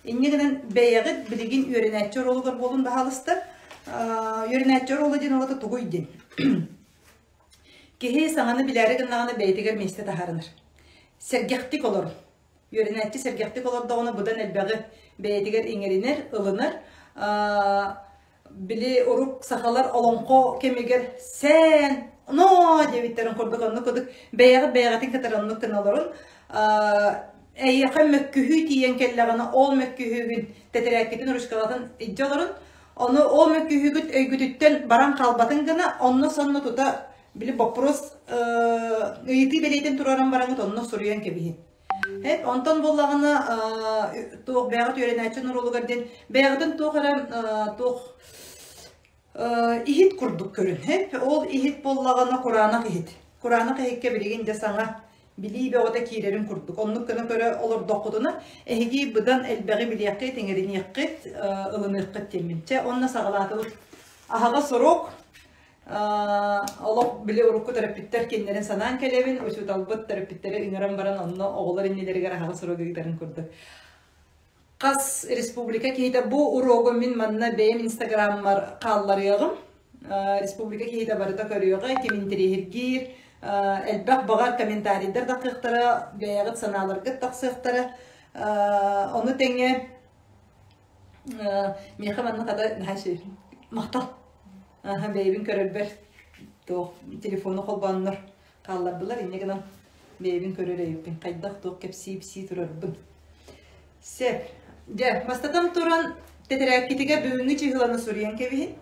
Инньэ гынан бэйэҕит билигин үөрэнээччи оруолугар буолун баһаалыста. Үөрэнээччи оруола диэн олото тугуй диэн. Киһи саҥаны билээри гыннаҕына бэйэтигэр миэстэ таһаарынар. Сэргэхтик олорун. Үөрэнээччи сэргэхтик олордоҕуна быдан элбэҕи бэйэтигэр иҥэринэр, ылынар. Били урук сахалар олоҥхо кэмигэр сээн, ноо диэбиттэрин курдук оннук курдук бэйэҕит бэйэҕитин кытары оннук гына олорун. Эйиэхэ мөккүһүү тиийэн кэллэҕинэ ол мөккүһүүгүн тэтэрээккитин ручкалатын илдьэ олорун. Ону ол мөккүһүүгүт өйгүтүттэн баран хаалбатын гына онно сонно тута били боппуруос ыйытыы бэлиэтин туруоран бараҥыт онно суруйан кэбиһин. Эп, онтон буоллаҕына туох бэйэҕит үөрэнээччи оруолугар диэн бэйэҕитин туох эрэ туох иһит курдук көрүн. Эп, ол иһит буоллаҕына кураанах иһит. Кураанах иһиккэ билигин дьэ саҥа билии бөҕөтө киирэрин курдук. Оннук гына көрө олордоххутуна эһиги быдан элбэҕи билиэххит, иҥэриниэххит, ылыныаххыт диэммин. Чэ, онно саҕалаатыбыт. Аһаҕас уруок. Олох били урукку төрөппүттэр кинилэрин санаан кэлэбин, учууталбыт төрөппүттэри ыҥыран баран онно оҕолор иннилэригэр аһаҕас уруок ыытарын курдук. Хас республика киһитэ бу уруогу мин манна бэйэм инстаграммар хаалларыаҕым. Республика киһитэ барыта көрүөҕэ, ким интэриэһиргиир, элбэх баҕар комментарийдар тахсыахтара, бэйэҕит санааларгыт тахсыахтара. Ону тэҥэ миэхэ манна хата наһаа махтал. Аха, бэйэбин көрөрбөр туох телефону холбооннор хааллардылар, инньэ гынан бэйэбин көрөр эбиппин, хайдах-туох кэпсии-ипсии турарбын. Сөп. Дьэ, бастатан туран, тэтэрээккитигэр бүгүҥҥү чыһыланы суруйан кэбиһин.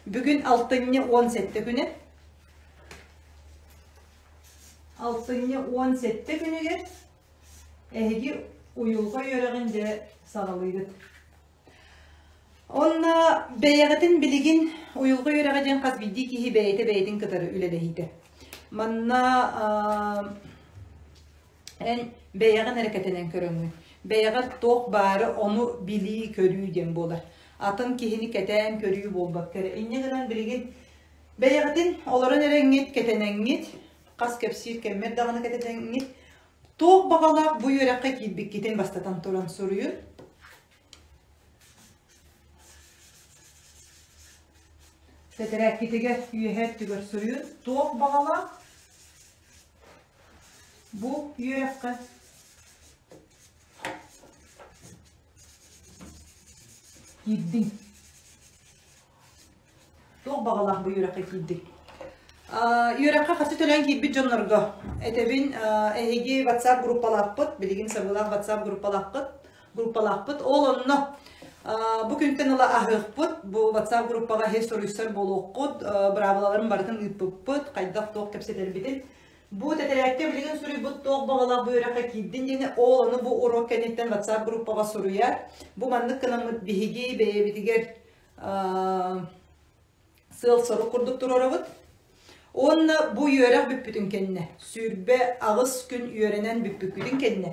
Бүгүн алтынньы 17 күнэ. Алтынньы 17 күнүгэр эһиги уйулҕа үөрэҕин дьэ саҕалыыгыт. Онно бэйэҕитин билигин уйулҕа үөрэҕэ диэн хас биирдии киһи бэйэтэ бэйэтин кытары үлэлэһиитэ. Манна эн бэйэҕин эрэ кэтэнэн көрөҥҥүн. Бэйэҕэр туох баары ону билии-көрүү диэн буолар. Атын киһини кэтээн көрүү буолбакка эрэ. Инньэ гынан билигин бэйэҕитин олорон эрэҥҥит, кэтэнэҥҥит, хас кэпсиир кэммэр даҕаны кэтэнэҥҥит, туох баҕалаах бу үөрэххэ киирбиккитин бастатан туран суруйун. Тэтэрээккитигэр үөһэ өттүгэр суруйун туох баҕалаах бу үөрэххэ киирдиҥ. Туох баҕалаах бу үөрэххэ киирдиҥ? Үөрэххэ харчы төлөөн киирбит дьоннорго этэбин, эһиги WhatsApp группалаахпыт, билигин сабыылаах WhatsApp группалаахпыт, группалаахпыт. Ол онно бу күнтэн ыла аһыахпыт, бу WhatsApp группаҕа эһи суруйсар буолуоххут, быраабылаларын барытын ыыппыппыт, хайдах-туох кэпсэтэрбитин. Бу тэтэрээккэ билигин суруйбут туох баҕалаах бу үөрэххэ киирдин диэни ол ону бу уруок кэнниттэн WhatsApp группаҕа суруйар. Бу маннык гынаммыт биһиги бэйэбитигэр сыал-сорук курдук туруорабыт. Уонна бу үөрэх бүппүтүн кэннэ, 28 күн үөрэнэн бүппүккүтүн кэннэ,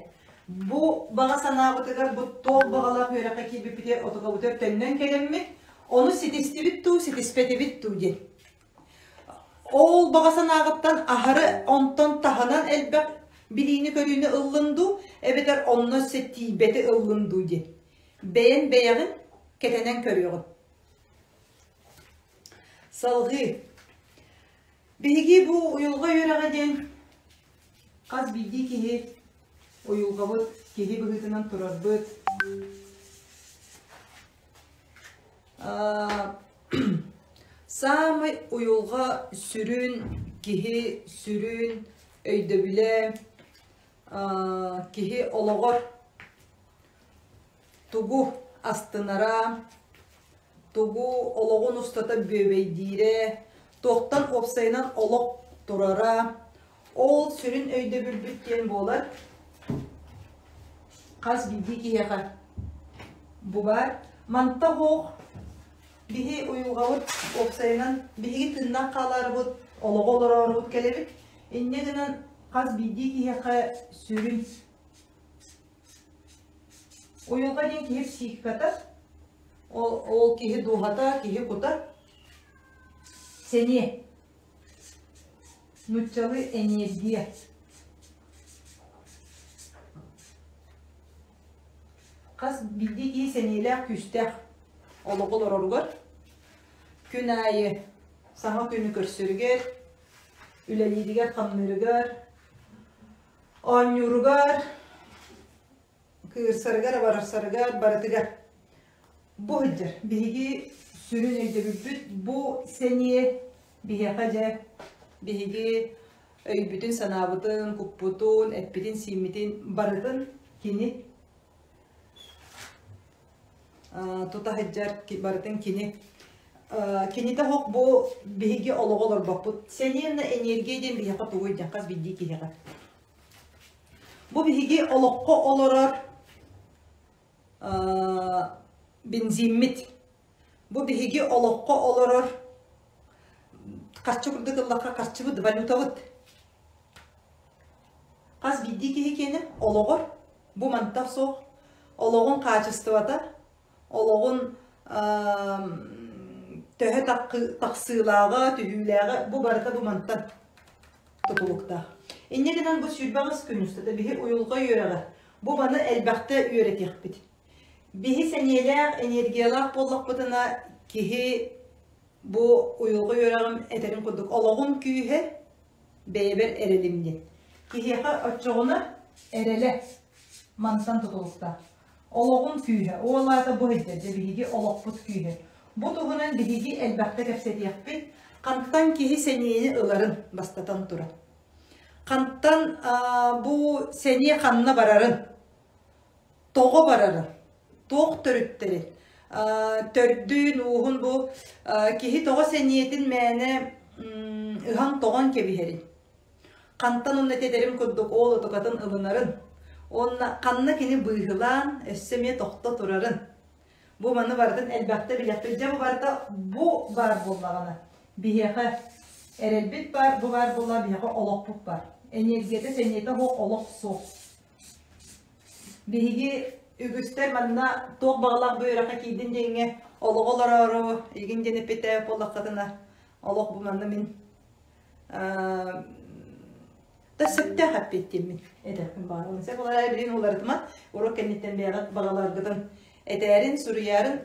бу баҕа санаабытыгар бу туох баҕалаах үөрэххэ киирбиппитигэр отугабытыгар төннөн кэлэммит, ону ситистибит дуу, ситиспэтибит дуу диэн. Ол баҕа санааҕыттан аһары онтон таһынан элбэх билиини-көрүүнү ыллын дуу, эбэтэр онно өссө тиийбэти ыллын дуу диэн. Бэйэн бэйэҕин кэтэнэн көрүөҕүн. Салҕыы. Биһиги бу уйулҕа үөрэҕэ диэн хас биирдии киһи уйулҕабыт киһи быһыытынан турарбыт. Саамай уйулҕа сүрүн киһи сүрүн өйдөбүлэ киһи олоҕор тугу астынара, тугу олоҕун устата бүөбэйдиирэ, туохтан уопсайынан олох турара, ол сүрүн өйдөбүлбүт диэн буолар. Хас биирдии киһиэхэ бу баар. Манта оһох биһи уйулҕабыт уопсайынан биһиги тыыннаах хаалаарыбыт, олоҕу олороорубут кэлэбит. Инньэ гынан хас биирдии киһиэхэ сүрүн Уйулҕа диэн киһи психиката, ол, ол киһи дууһата, киһи кута, сэниэ, нуччалыы энергия. Хас биирдии киһи сэниэлээх, күүстээх олоҕу олороругар күн аайы саҥа күнү көрсөрүгэр, үлэлииригэр-хамныырыгар, оонньууругар, кыырсарыгар, абарарсарыгар барытыгар бу сылдьар. Биһиги сүрүн өйдөбүлбүт бу сэниэ биһиэхэ дьэ биһиги өйбүтүн-санаабытын, куппутун, эппитин-сииммитин барытын кини тута сылдьар барытын кини кинитэ суох бу биһиги олоҕу олорбоппут. Сэниэ энергия диэн биһиэхэ тугуй диэн хас биирдии киһиэхэ. Бу биһиги олоххо олорор бензиммит. Бу биһиги олоххо олорор харчы курдук ыллахха харчыбыт, валютабыт. Хас биирдии киһи киэнэ олоҕор бу мантах суох олоҕун хаачыстыбата, олоҕун төһө тахсыылааҕа, түһүүлээҕэ бу барыта бу мантан тутулуктаах. Инньэ гынан бу 28 күн устата биһи уйулҕа үөрэҕэ бу маны элбэхтэ үөрэтиэхпит. Биһи сэниэлээх, энергиялаах буоллахпытына киһи бу уйулҕа үөрэҕим этэрин курдук олоҕум күүһэ бэйэбэр эрэлим диэн. Киһиэхэ оччоҕуна эрэлэ мантан тутулуктаах. Олоҕун күүһэ, ол аата бу сылдьар биһиги олохпут күүһэ. Бу туһунан биһиги элбэхтэ кэпсэтиэхпит, хантан киһи сэниэни ыларын бастатан туран. Хантан бу сэниэ ханна барарын, тоҕо барарын, туох төрүттэрин, төрдүн, ууһун бу киһи тоҕо сэниэтин мээнэ ыһан-тоҕон кэбиһэрин, хантан онно этэрим курдук ол отукатын ылынарын, уонна ханна кини быыһылаан өссө эмиэ тохто турарын. Бу маны барытын элбэхтэ билэхпит. Дьэ бу барыта бу баар буоллаҕына биһиэхэ эрэлбит баар, бу баар буоллаҕына биһиэхэ олохпут баар. Энергията, сэниэтэ суох олох суох. Биһиги үгүстэр манна туох баҕалаах бу үөрэххэ киирдин диэҥҥэ олоҕу олороору игин диэн эппитэ буоллаххытына олох бу манна мин да сөптөөх эппиэттиэммин этэхпин баҕарабын. Сөп олорор билин уларытыма уруок кэнниттэн бэйэҕит баҕаларгытын этээрин, суруйаарын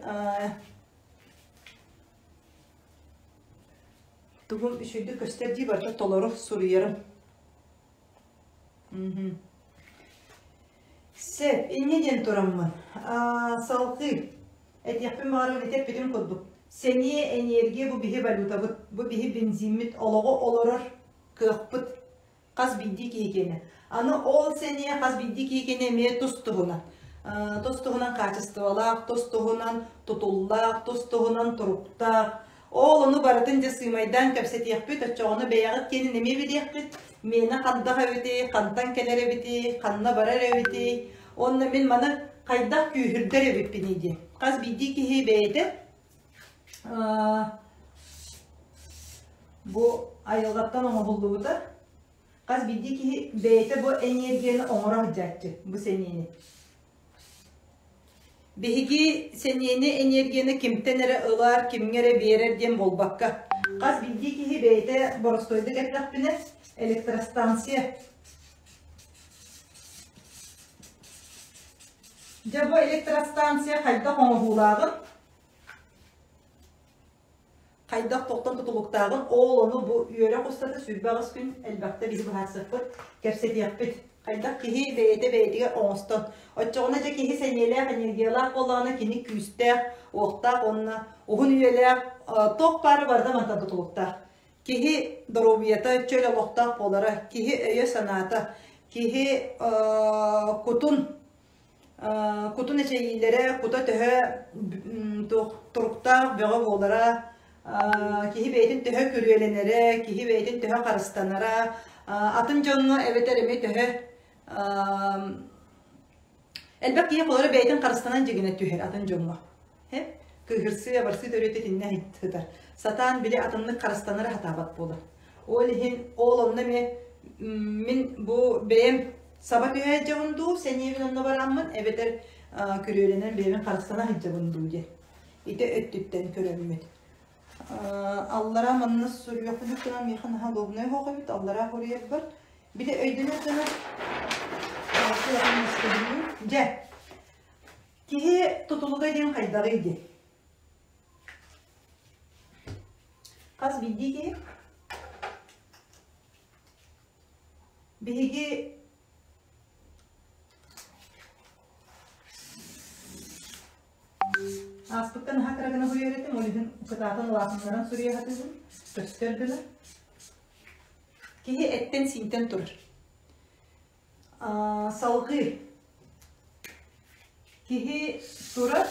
тугум үчүгдүк көстөр дии барыта толору суруйарым. Сөп, инньэ диэн тураммын, салҕыы этиэхпин баҕарабын ити эппитим курдук, сэниэ, энергия бу биһи валютабыт, бу биһи бензиммит, олоҕу олорор кыахпыт хас биирдии киһи киэнэ. Аны ол сэниэ хас биирдии киһи киэнэ эмиэ тус-туһунан. Тус-туһунан хаачыстыбалаах, тус-туһунан тутуллаах, тус-туһунан туруктаах. Ол ону барытын дьэ сыымайдаан кэпсэтиэхпит, оччоҕуна бэйэҕит киэнин эмиэ билиэххит, миэнэ хандах эбитий, хантан кэлэр эбитий, ханна барар эбитий, уонна мин маны хайдах күүһүрдэр эбиппиний диэн. Хас биирдии киһи бэйэтэ бу айылҕаттан оҥоһуллубута. Хас биирдии киһи бэйэтэ бу энергияны оҥоро сылдьааччы, бу сэниэни. Биһиги сэниэни, энергияны кимтэн эрэ ылар, кимҥэ эрэ биэрэр диэн буолбакка, хас биирдии киһи бэйэтэ боростуойдук эттэхпинэ, электростанция. Дьэ бу электростанция хайдах оҥоһуулааҕын хайдах тохтон тутулуктааҕын ол ону бу үөрэх устата 28 күн элбэхтэ биһи быһаарсыахпыт, кэпсэтиэхпит. Хайдах киһи бэйэтэ бэйэтигэр оҥостон. Оччоҕуна дьэ киһи сэниэлээх, энергиялаах буоллаҕына кини күүстээх, уохтаах уонна уһун үйэлээх туох баара барыта мантан тутулуктаах. Киһи доруобуйата чөл олохтоох буолара, киһи өйө-санаата, киһи кутун Кутун эчэйиилэрэ, кута төһө туох туруктаах бөҕө буолара, киһи бэйэтин төһө күрүөлэнэрэ, киһи бэйэтин төһө харыстанара, атын дьоҥҥо эбэтэр эмиэ төһө элбэх киһи холоро бэйэтин харыстанан дьигинэ түһэр атын дьоҥҥо. Кыыһырсыы, абарсыы төрүөтэ итиннэ сытар. Сатаан били атыннык харыстанара сатаабат буолар. Ол иһин ол онно эмиэ мин бу бэйэм саба түһэ сылдьабын дуу, сэниэбин онно бараммын, эбэтэр күрүөлэнэн бэйэбин харыстана сылдьабын дуу диэн. Ити өттүттэн көрөммүт. Аллараа манна суруйуохпун гынан миэхэ наһаа удобнай оһох эбит, аллараа суруйарбар. Били өйдөнөр гына дьэ. Киһи тутулуга диэн хайдаҕый диэн. Хас биирдии киһи биһиги Ааспыкка наһаа кыра гына суруйар этим, ол иһин кытаатан улаатыннаран суруйа сатыыбын, көстөр гына. Киһи эттэн-сиинтэн турар. Салгыы. Киһи турар,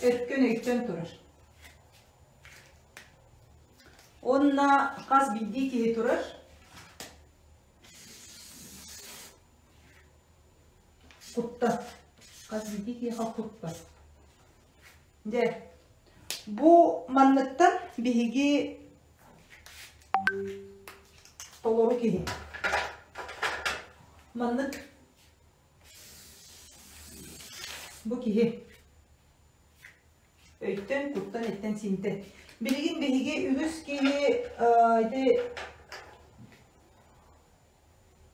өркөн өйтөн турар. Уонна хас биирдии киһи турар, Кутта. Хас биирдии киһиэхэ кутта. Дьэ, бу манныктан биһиги толору киһи. Маннык бу киһи өйтөн, куттан, эттэн, синтэн. Билигин биһиги үгүс киһи ити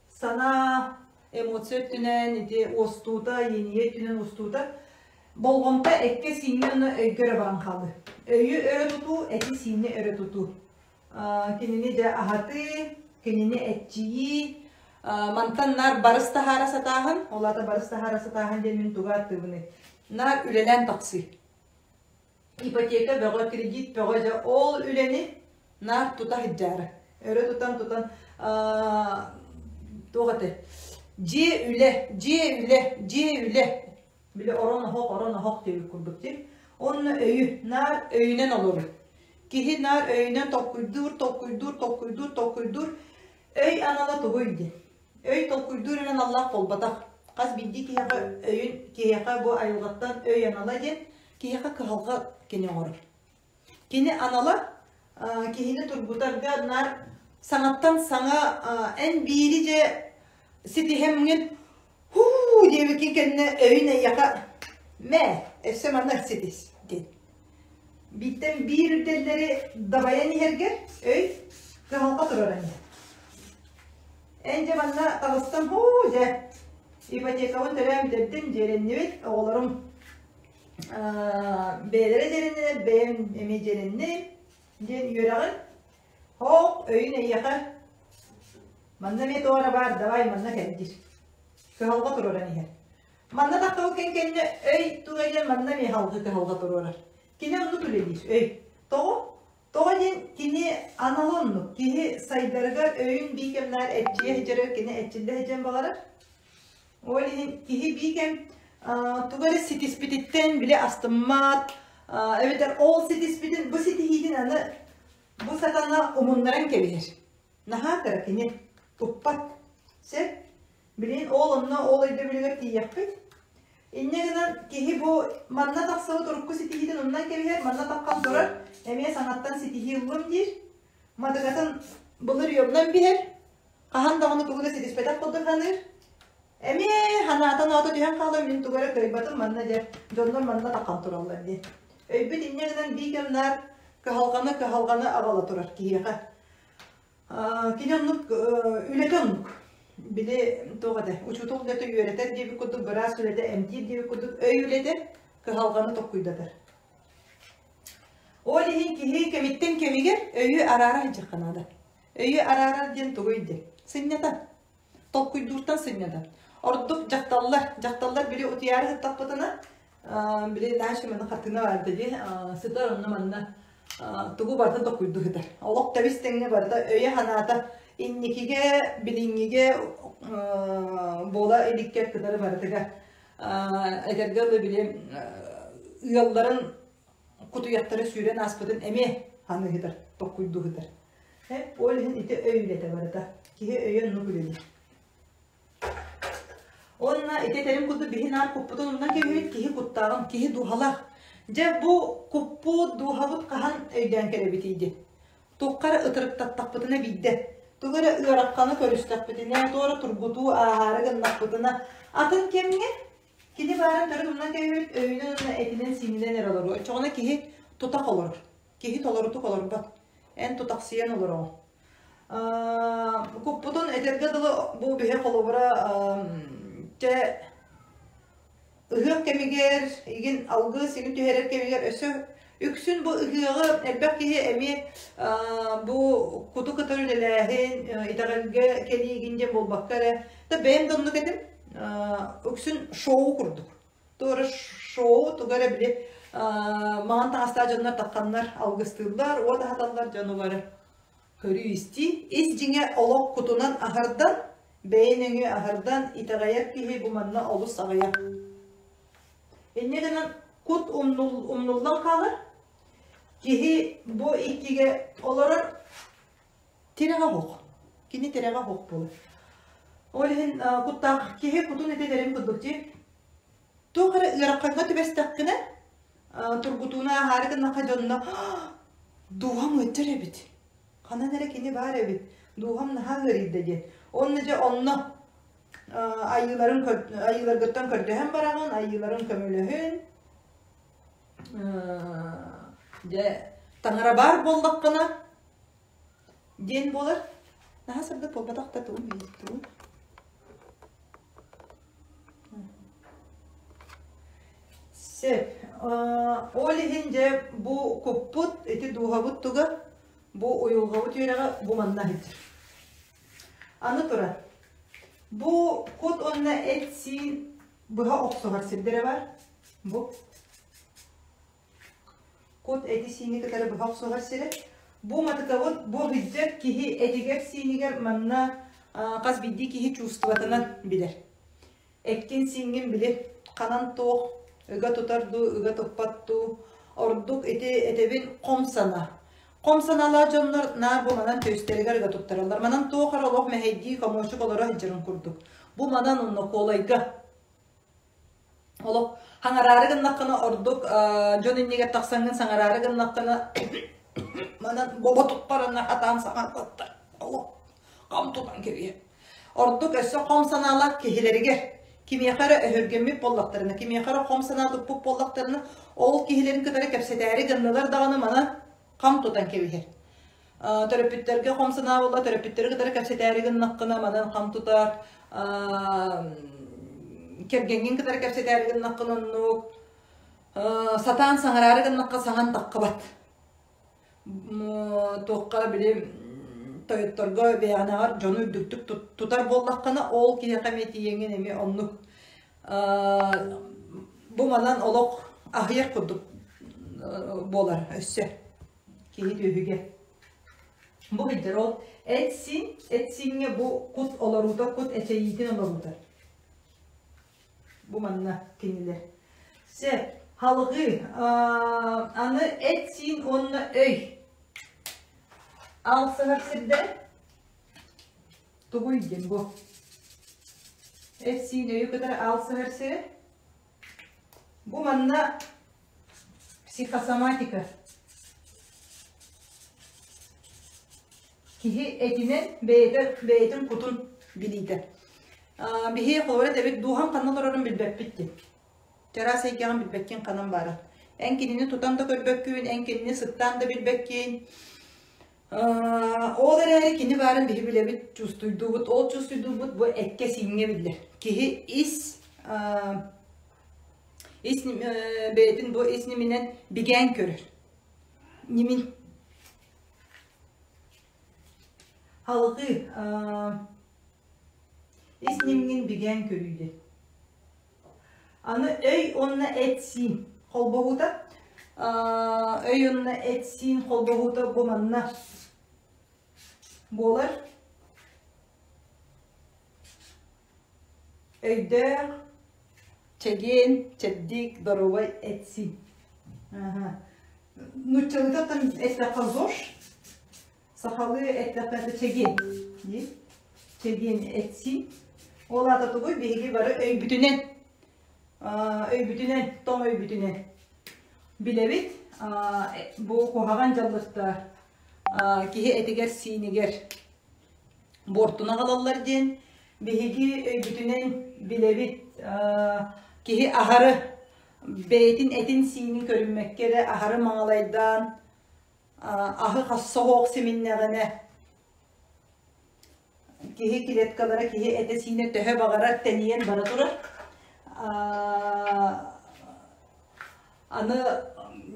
Санаа, эмоция өттүнэн, ити уостуута, иэнийэ өттүнэн уостуута болҕомто эккэ-сииҥҥэ уонна өйгө эрэ баран хаалыы. Өйү өрө тутуу, эти-сиини өрө тутуу. Кинини дьэ аһатыы, кинини эччийии, мантан наар барыс таһаара сатааһын, ол аата барыс таһаара сатааһын диэн мин тугу ааттыыбыный? Наар үлэлээн тахсыы. Ипотека бөҕө, кредит бөҕө дьэ ол үлэни наар тута сылдьаары. Өрө тутан тутан туох этэй? Дьиэ үлэ, дьиэ үлэ, дьиэ үлэ. Били орон оһох, орон оһох диэбит курдук дии. Онно өйү, наар өйүнэн олоруу. Киһи наар өйүнэн толкуйдуур, толкуйдуур, толкуйдуур, толкуйдуур. Өй анала тугуй диэн. Өй толкуйдуур эрэ аналлаах буолбатах. Хас биирдии киһиэхэ өйүн киһиэхэ бу айылҕаттан өй анала диэн киһиэхэ кыһалҕа кини оҥорор. Кини анала киһини тургутарга наар саҥаттан саҥа эн биири дьэ ситиһэмҥин һуу диэбиккин кэннэ өйүн эйиэхэ мэ өссө манна ситис диэн. Бииртэн биир үрдэллэри дабайан иһэргэр өй кыһалҕа турар иһэр. Эн дьэ манна таҕыстым һуу дьэ ипотекабын төлөөн бүтэрдим дьиэлэннибит оҕолорум бэйэлэрэ дьиэлэннилэр бэйэм эмиэ дьиэлэнним диэн үөрэҕин хоп өйүн эйиэхэ манна эмиэ туох эрэ баар давай манна кэл диир кыһалҕа туруоран иһэр манна тахтабыл кэн кэннэ өй туга диэн манна эмиэ халҕы кыһалҕа туруорар кини оннук үлэлиир өй тоҕо Тоҕо диэн кини анала оннук. Киһи сайдарыгар өйүн бии кэмнээр эрчийэ сылдьарыгар кини эрчиллэ сылдьан баҕарар. Ол иһин киһи бии кэм тугу эрэ ситиспититтэн били астыммат, эбэтэр ол ситиспитин, бу ситиһиитин аны бу сатана умуннаран кэбиһэр. Наһаа кыра кини туппат. Сөп? Билигин ол онно ол өйдөбүлүгэр тиийиэхпит. Инньэ гынан киһи бу манна тахсыбыт урукку ситиһиитин умнан кэбиһэр, манна таххан турар, эмиэ саҥаттан ситиһии ыллым диир. Матыгатын былыр үйөмнөн биһэр, хаһан даҕаны тугу да ситиспэтэх курдук саныыр. Эмиэ санаата ноото түһэн хаалар, мин тугу эрэ кыайбатым, манна дьэ дьоннор манна таххан тураллар диэн. Өйбүт инньэ гынан бии кэмнээр кыһалҕаны кыһалҕаны аҕала турар киһиэхэ. Кини оннук үлэтэ оннук. Били туох этэ, учуутал үлэтэ үөрэтэр диэбит курдук, быраас үлэтэ эмтиир диэбит курдук өй үлэтэ кыһалҕаны толкуйдатар. Ол иһин киһи кэмиттэн кэмигэр өйү араара сылдьыахха наада. Өйү араарар диэн тугуй диэн? Сынньатан. Толкуйдууртан сынньатан. Ордук дьахталлар, дьахталлар били утуйаары сыттахпытына, били наша манна хартыына баар дии, сытар онно манна тугу барыта толкуйдуу сытар. Олох тэбис тэҥҥэ барыта өйө-санаата инникигэ, билиҥҥигэ буола иликкэ кытары барытыгар этэргэ дылы били ыалларын кутуйахтара сүүрэн ааспытын эмиэ саныы сытар, толкуйдуу сытар. Ол иһин ити өй үлэтэ барыта. Киһи өйө оннук үлэлиир. Уонна ити этэрим курдук биһи наар куппутун умнан кэбиһэбит киһи куттааҕын, киһи дууһалаах. Дьэ бу куппут, дууһабыт хаһан өйдөөн кэлэбитий диэн. Туохха эрэ ытырыктаттахпытына биирдэ, тугу эрэ ыарахханы көрүстэхпитинэ, туора тургутуу ааһаары гыннахпытына, атын кэмҥэ кини баарын төрүт умнан кэбиһэбит, өйүнэн уонна этинэн-сиининэн эрэ олоруо. Оччоҕуна киһи тутах олорор. Киһи толорутук олорбот. Эн тутахсыйан олороҕун. Куппутун этэргэ дылы бу биһи холобура чэ. Ыһыах кэмигэр, игин алгыс игин түһэрэр кэмигэр өссө үксүн бу ыһыаҕы элбэх киһи эмиэ бу куту кытары үлэлээһин, итэҕэлгэ кэлии игин диэн буолбакка эрэ, да бэйэм да оннук этим, үксүн шоу курдук. Туора шоу туга эрэ били маҥан таҥастаах дьоннор тахханнар алгыстыыллар, уот аһаталлар дьону бары көрүү-истии. Ис дьиҥэ олох кутунан аһардан, бэйэ нөҥүө аһардан итэҕэйэр киһи бу манна олус аҕыйах. Инньэ гынан кут умнуллан хаалар. Киһи бу иккигэ олорор тирэҕэ оһох. Кини тирэҕэ оһох буолар. Ол иһин куттаах киһи кутун этэрин курдук дии. Туох эрэ ыарахаҥҥа түбэстэххинэ, тургутууну ааһаары гыннахха дьонно дууһам ыалдьар эбит. Ханан эрэ кини баар эбит. Дууһам наһаа ыарыйда диэн. Онно дьэ онно айыыларын айыыларгыттан көрдөһөн бараҕын, айыыларын көмөлөһүн. Дьэ таҥара баар буоллаххына диэн буолар. Наһаа сырдык буолбатах да тугун тугун. Сөп. Ол иһин дьэ бу куппут, ити дууһабыт туга, бу уйулҕабыт үөрэҕэ бу манна сылдьар. Аны туран, бу кут уонна эт-сиин быһа охсуһар сирдэрэ бар. Бу Кут эти-сиини кытары быһа охсуһар сирэ. Бу матыкабыт бу сылдьар киһи этигэр-сиинигэр манна хас биирдии киһи чувствотынан билэр. Эккин-сииҥҥин били ханан туох ыга тутар дуу, ыга туппат дуу, ордук ити этэбин хом сана. Хом санаалаах дьоннор наар бу манан түөстэригэр ыга туттараллар. Манан туох эрэ олох мэһэйдии комочек олоро сылдьарын курдук. Бу манан онно куолайга Олох хаҥараары гыннаххына ордук дьон иннигэр тахсаҥҥын саҥараары гыннаххына манан бобо туттарана хатаан саҥарбаттар. Олох хам тутан кэбиһэр. Ордук өссө хом санаалаах киһилэригэр кимиэхэ эрэ өһүргэммит буоллахтарына, кимиэхэ эрэ хом санаа туппут буоллахтарына, ол киһилэрин кытары кэпсэтээри гыннылар даҕаны манан хам тутан кэбиһэр. Төрөппүттэргэ хом санаа буолла, төрөппүттэри кытары кэпсэтээри гыннаххына манан хам тутар, кэргэҥҥин кытары кэпсэтээри гыннаххына оннук, сатаан саҥараары гыннахха саҥан таххыбат. Туохха били тойотторго бэйэҕинэҕэр дьону үрдүктүк тутар буоллаххына, ол киһиэхэ эмиэ тиийэҥҥин эмиэ оннук бу манан олох аһыйар курдук буолар өссө. Киһи түөһүгэ. Бу билдэр ол эт-сиин, эт-сииҥҥэ бу кут олоруута, кут эчэйиитин олоруута. Бу манна кинилэр. Сөп, халҕыы. Аны эт-сиин уонна өй. Алсыһар сирдэр тугуй диэн бу. Эт-сиин өйү кытары алсыһар сирэ. Бу манна Психосоматика. Киһи этинэн бэйэтэ бэйэтин кутун билиитэ. Биһи холобура этэбит дууһам ханна олорорун билбэппит диэн. Чараас эйгэҕин билбэккин ханан баара. Эн кинини тутан да көрбөккүн, эн кинини сыттаан да билбэккин. Ол эрээри кини баарын биһи билэбит, чувствуйдуубут. Ол чувствуйдуубут бу эккэ-сииҥҥэ биллэр. Киһи ис Ис бэйэтин бу ис ньиминэн бигээн көрөр. Ньимин. Халҕыы ис ньимҥин бигээн көрүү диэн. Аны өй уонна эт-сиин холбоһуута. Өй уонна эт-сиин холбоһуута бу манна буолар. Өйдөөх, чэгиэн, чэбдик, доруобай эт-сиин. Нууччалыыта эттэххэ ЗОЖ, сахалыы эттэххэ это чэгиэн. Чэгиэн эт-сиин. Ол аата тугуй? Биһиги бары өйбүтүнэн, өйбүтүнэн, тоҥ өйбүтүнэн билэбит. Бу куһаҕан дьаллыктар киһи этигэр-сиинигэр буортуну аҕалаллар диэн биһиги өйбүтүнэн билэбит киһи аһары бэйэтин этин-сиинин көрүммэккэ эрэ аһары маҥалайдаан аһы соһуох симиннэҕинэ киһи клеткалара киһи этэ-сиинэ төһө баҕарар тэнийэн бара турар. Аны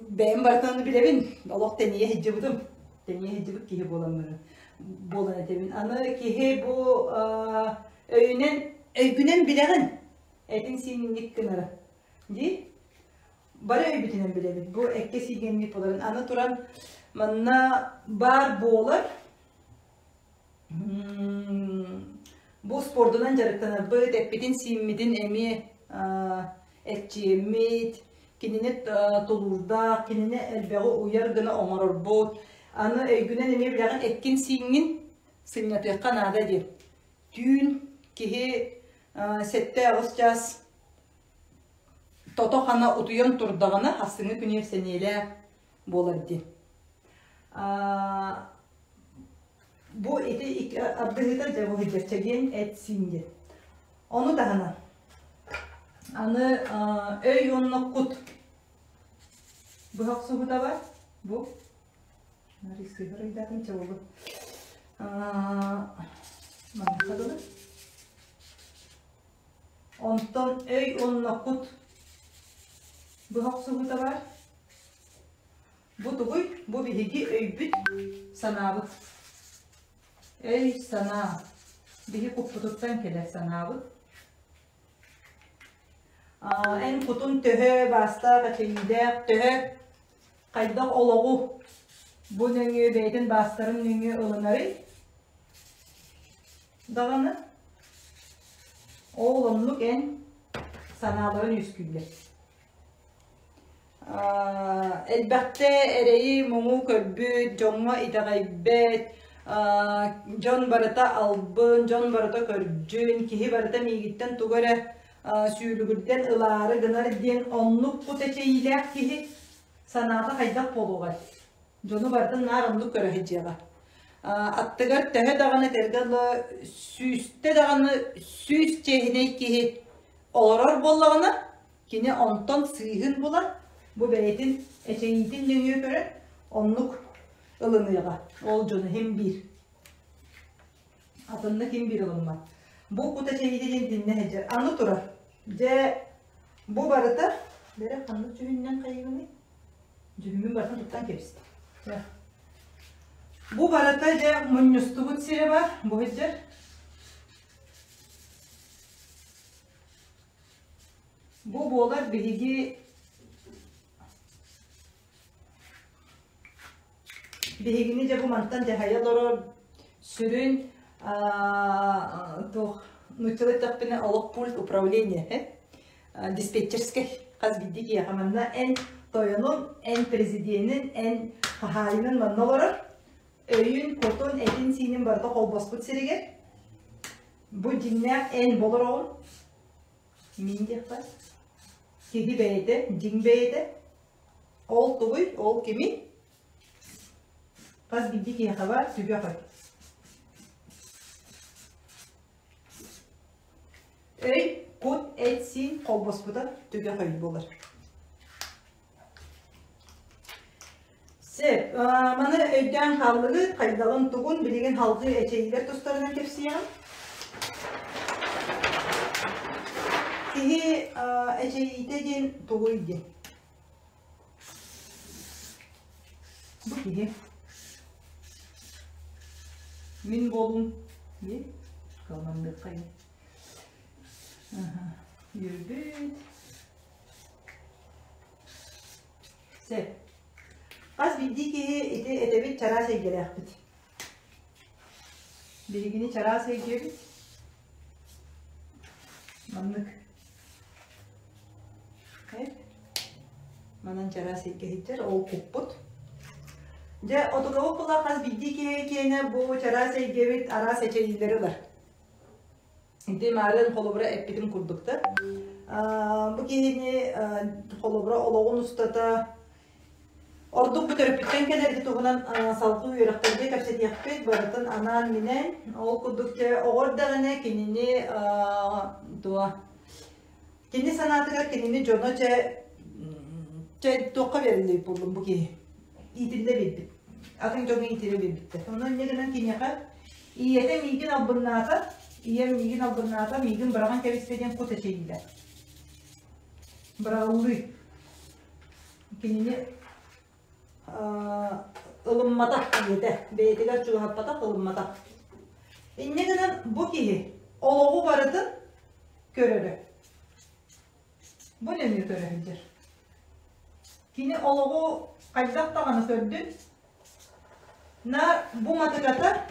бэйэм барытын билэбин, олох тэнийэ сылдьыбытым. Тэнийэ сылдьыбыт киһи буоламмын буолан этэбин. Аны киһи бу өйүнэн өйгүнэн билэҕин, этин-сиинник гынара. Дии? Бары өйбүтүнэн билэбит. Бу эккэ сиигэнник буоларын. Аны туран манна баар буолар Бу спордунан дьарыктанарбыт, эппитин-сииммитин эмиэ эрчийэммит, кинини тулуурдаах, кинини элбэҕи уйар гына оҥорорбут. Аны өйгүнэн эмиэ билэҕин эккин-сииҥҥин сынньатыахха наада диэн. Түүн киһи 7-8 чаас тото-хана утуйан турдаҕына, ахсыҥҥы күнүгэр сэниэлээх буолар диэн. Бу ити икки ардыһыыта дьэ бу чэгиэн эт-сиин диэн. Ону таһынан аны өй уонна кут быһа охсуһута бар. Бу рисыгар ыйдаатым чабылы. Манныха дылы. Онтон өй уонна кут быһа охсуһута бар. Бу тугуй? Бу биһиги өйбүт, санаабыт. Өй-санаа. Биһи куппутуттан кэлэр санаабыт. Эн кутун төһө баастаах, эчэйиилээх, төһө хайдах олоҕу бу нөҥүө бэйэтин баастарын нөҥүө ылынарый даҕаны ол оннук эн санааларын үөскүүллэр. Элбэхтэ эрэйи-муҥу көрбүт, дьоҥҥо итэҕэйбэт, дьон барыта албын, дьон барыта көрдьүн, киһи барыта миигиттэн тугу эрэ сүүлүгүрдэн ылаары гынар диэн оннук кут эчэйиилээх киһи санаата хайдах буолуоҕай? Дьону барытын наар оннук көрө сылдьыаҕа. Аттыгар төһө даҕаны этэргэ дылы сүүстэ даҕаны сүүс чиэһинэй киһи олорор буоллаҕына, Кини онтон сыыһын булан, бу бэйэтин эчэйиитин нөҥүө көрөн, оннук ылыныаҕа. Ол дьону иһин биир. Атыннык ким биир ылыммат. Бу кут эчэйиитэ диэн итиннэ сылдьар. Аны турар. Дьэ, бу барыта бэрэ ханнык дьүһүннэн хайыыбыный? Дьүһүммүн барытын туттан кэбистим. Бу барыта дьэ мунньустубут сирэ бар. Бу сылдьар. Бу буолар биһиги биһигини дьэ бу мантан дьаһайа олорор сүрүн туох нууччалыы эттэхпинэ олох пульт управления диспетчерскэй хас биирдии киһиэхэ манна эн тойонун, эн президенин, эн хаһаайынын манна олорор өйүн, кутун, этин-сиинин барыта холбоспут сиригэр Бу дьиҥнээх эн болороҕун мин диэххэ киһи бэйэтэ, дьиҥ бэйэтэ. Ол тугуй, ол кимий? Хас биирдии киһиэхэ баар сүбэ хой. Өй, кут, эт-сиин холбоспута түгэх өй буолар. Сөп. Маны өйдөөн хааллыгыт, хайдаҕын тугун билигин салгыы эчэйиилэр тустарынан кэпсиэҕим. Киһи эчэйиитэ диэн тугуй диэн. Бу киһи. Мин буолуум дии. Кылманныаххайын. Үөрбүт. Сөп. Хас биирдии киһи ити этэбит чараас эйгэлээхпит. Биһигини чараас эйгэбит. Маннык. Манан чараас эйгэ сылдьар, ол куппут. Дьэ, отугабыт була хас биирдии киһи киэнэ бу чараас эйгэбит араас эчэйиилэри ылар. Ити маарыын холобура эппитим курдук да. Бу киһини холобура олоҕун устата ордук бу төрөппүттэн кэлэр ити туһунан салгыы үөрэхтэргэ кэпсэтиэхпит барытын анаан-минээн ол курдук дьэ оҕо эрдэҕинэ кинини туо кини санаатыгар кинини дьоно чэ чэ туохха биэриллибит буоллун бу киһи иитиллэ биэрбит атын дьоҥҥо иитиллэ биэрбиттэр онон инньэ гынан киниэхэ Ийэтэ миигин албыннаата, ийэм миигин албыннаата, миигин быраҕан кэбистэ диэн кут эчэйдэ. Быраҕыллыы. Кинини ылымматах ийэтэ, бэйэтигэр чугаһаппатах, ылымматах. Инньэ гынан бу киһи олоҕу барытын көрөрө. Бу нөҥүө көрө сылдьар. Кини олоҕу хайдах даҕаны көрдүн, наар бу матыката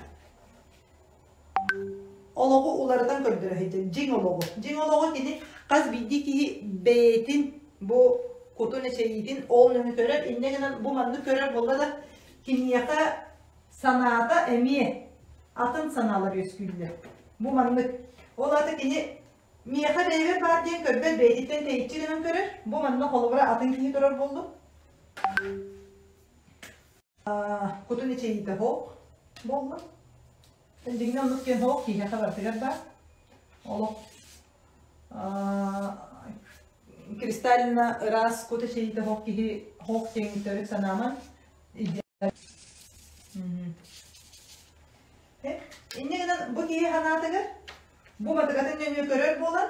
олоҕу уларытан көрдөрө сылдьар, дьиҥ олоҕу. Дьиҥ олоҕу кини хас биирдии киһи бэйэтин бу кутун эчэйиитин ол нөҥүө көрөр, инньэ гынан бу маннык көрөр буолла да, киниэхэ санаата эмиэ атын санаалар үөскүүллэр. Бу маннык. Ол аата кини Миэхэ бэйэбэр баар диэн көрбөт, бэйэтиттэн тэйиччи гынан көрөр. Бу манна холобура атын киһи турар буоллум. Кутун эчэйиитэ хоох буолла. Дьиҥинэ оннук диэн хоох киһиэхэ барытыгар баар. Олох кристально ыраас кут эчэйиитэ хоох киһи хоох диэн төрүт санааман Инньэ гынан бу киһи санаатыгар, бу матыгатын нөҥүө көрөр буолан,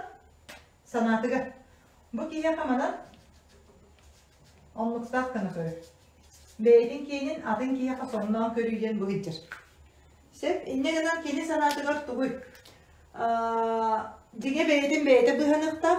санаатыгар бу киһиэхэ манан оннуктаах гына көрөр. Бэйэтин киэнин атын киһиэхэ сонноон көрүү диэн бу сылдьар. Сөп, инньэ гынан кини санаатыгар тугуй? Дьиҥэ бэйэтин бэйэтэ быһаныахтаах.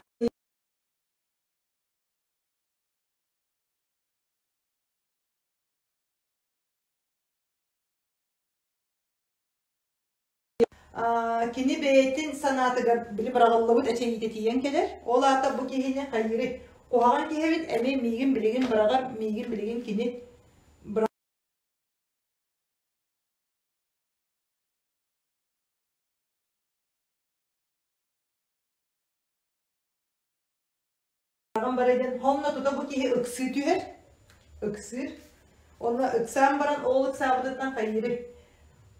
Кини бэйэтин санаатыгар били быраҕыллыбыт эчэйиитэ тиийэн кэлэр. Ол аата бу киһини хайыырый? Куһаҕан киһи эбит, эмиэ миигин билигин быраҕар, миигин билигин кини быраҕан барар диэн сонно тута бу киһи ыксыы түһэр, ыксыыр. Онно ыксаан баран ол ыксаабытыттан хайыырый?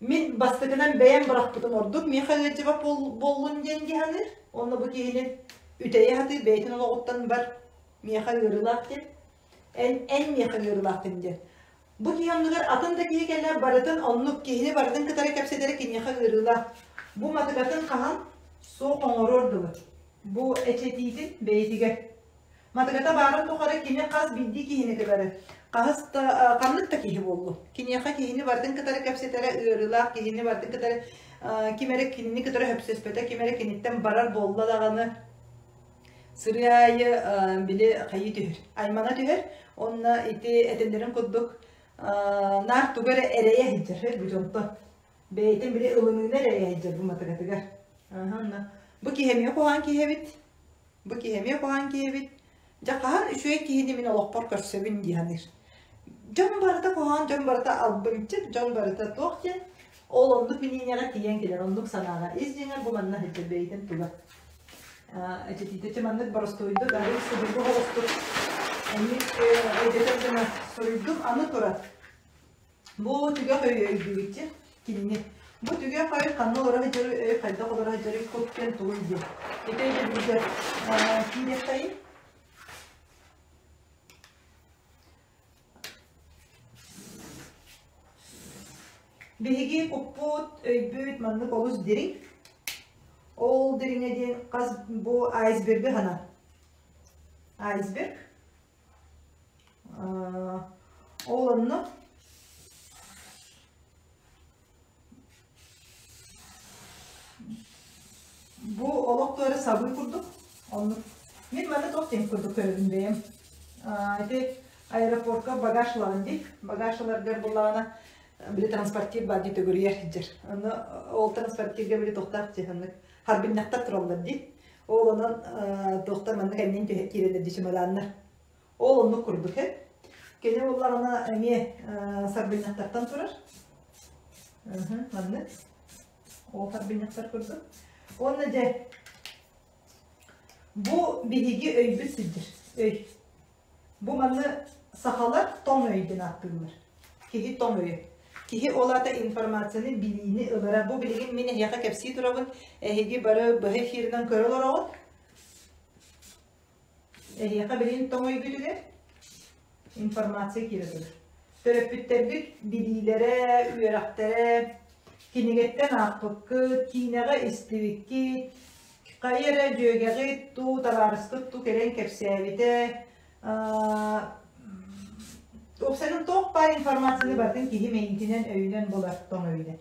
Мин бастакынан бэйэм бырахпытым ордук, миэхэ ыалдьыбат буоллун диэн дии саныыр. Онно бу киһини үтэйэ сатыыр, бэйэтин олоҕуттан бар, миэхэ ыарыылаах диэн. Эн, эн миэхэ ыарыылааххын диэн. Бу киһи оннугар атын да киһи кэллэ барытын оннук киһини барытын кытары кэпсэтэрэ киниэхэ ыарыылаах. Бу матыгатын хаһан суох оҥоруор дылы. Бу эчэтиитин бэйэтигэр. Матыгата баарын тухары кини хас биирдии киһини кытары хаһыс да ханнык да киһи буоллун. Киниэхэ киһини барытын кытары кэпсэтэрэ ыарыылаах киһини барытын кытары ким эрэ кинини кытары сөпсөспөтө, ким эрэ киниттэн барар буолла даҕаны сырыы аайы били хайыы түһэр, аймана түһэр. Онно ити этэллэрин курдук наар тугу эрэ эрэйэ сылдьар бу дьонтон. Бэйэтин били ылыныыны эрэйэ сылдьар бу матыгатыгар. Бу киһи эмиэ куһаҕан киһи эбит. Бу киһи эмиэ куһаҕан киһи эбит. Дьэ хаһан үчүгэй киһини мин олохпор көрсөбүн дии саныыр. Дьон барыта куһаҕан, дьон барыта албынчык, дьон барыта туох диэн ол оннук миниинэҕэ тиийэн кэлэр, оннук санааҕа. Ис дьиҥэр бу манна сылдьар бэйэтин тула. Эчэтиитэ маннык боростуойдук, арыый судургу соҕустук эмиэ өйдөтөр гына суруйдум. Аны турар. Бу түгэх өйү өйдүүгүт кинини. Бу түгэх өй ханна олоро сылдьарый, өй хайдах олоро сылдьарый, кут диэн тугуй диэн. Ити өйдөбүлгэ киириэхтэйин. Биһиги куппут, өйбүт маннык олус дириҥ. Ол дириҥэ диэн хас бу айсбергы хана. Айсберг. Ол онно бу олох туора сабыы курдук. Оннук. Мин манна туох диэн курдук көрөбүн бэйэм. Ити аэропортка багаж ылаҕын дии. Багаж ыларгар буллаҕына били транспортир баар дии төгүрүйэр сылдьар. Онно ол транспортирга били туохтаах дии ханнык харбинньахтар тураллар дии. Ол онон туохтар маннык эннин түһэ киирэллэр дии чемоданнар. Ол оннук курдук э. Кини буоллаҕына эмиэ сарбынньахтартан турар. Маннык. Ол сарбынньахтар курдук. Уонна дьэ бу биһиги өйбүт сылдьар. Өй. Бу маны сахалар тоҥ өй диэн ааттыыллар. Киһи тоҥ өйө. Киһи ол аата информацияны, билиини ылара. Бу билигин мин эһиэхэ кэпсии турабын. Эһиги бары быһа эфиринэн көрө олороҕут. Эһиэхэ билигин тоҥ өйгүтүгэр информация киирэ турар. Төрөппүттэргит билиилэрэ, үөрэхтэрэ, кинигэттэн аахпыккыт, киинэҕэ истибиккит, хайа эрэ дьүөгэҕит дуу, табаарыскыт дуу кэлэн кэпсээбитэ, Уопсайынан туох баар информацияны барытын киһи мэйиитинэн, өйүнэн булар тоҥ өйүнэн.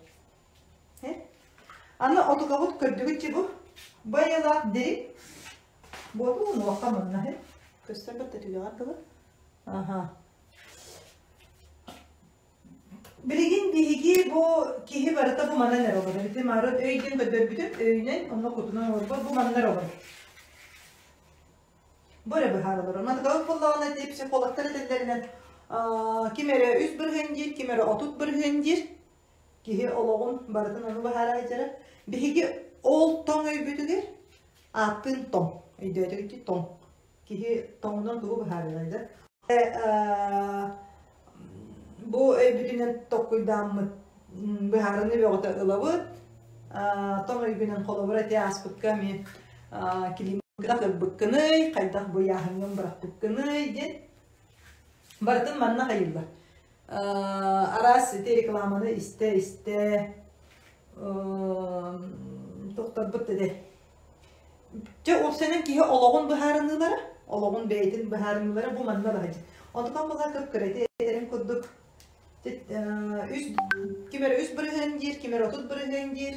Аны отукабыт көрдүгүт чи бу. Бу айылаах дириҥ. Буоту уҥуохха манна көстөр батта түгэҕэр дылы. Аха. Билигин биһиги бу киһи барыта бу манан эрэ олорор. Ити маарыт өй диэн көрдөрбүтүм, өйүнэн, онно кутунан олорбот, бу манна эрэ олорор. Бу эрэ быһаара олорор. Матыкабыт буоллаҕына ити психологтар этэллэринэн ким эрэ 3% диир, ким эрэ 30% диир. Киһи олоҕун барытын ону быһаара сылдьара. Биһиги ол тоҥ өйбүтүгэр ааттыын тоҥ. Өйдөөтүгүт тоҥ. Киһи тоҥунан тугу быһаарыай да? Бу өйбүтүнэн толкуйдааммыт быһаарыныы бөҕөтө ылабыт. Тоҥ өйгүнэн холобура ити ааспыкка эмиэ климакка ылбыккыный, хайдах быйааһыҥҥын бырахпыккыный диэн барытын манна хайыллар. Араас ити рекламаны истэ-истэ тохторбут да Дьэ, уопсайынан киһи олоҕун быһаарыныылара, олоҕун бэйэтин быһаарыныылара бу манна баһыйдьа. Онтукан буолла кып-кыра этэрин курдук үс ким эрэ 3% диир, ким эрэ 30% диир.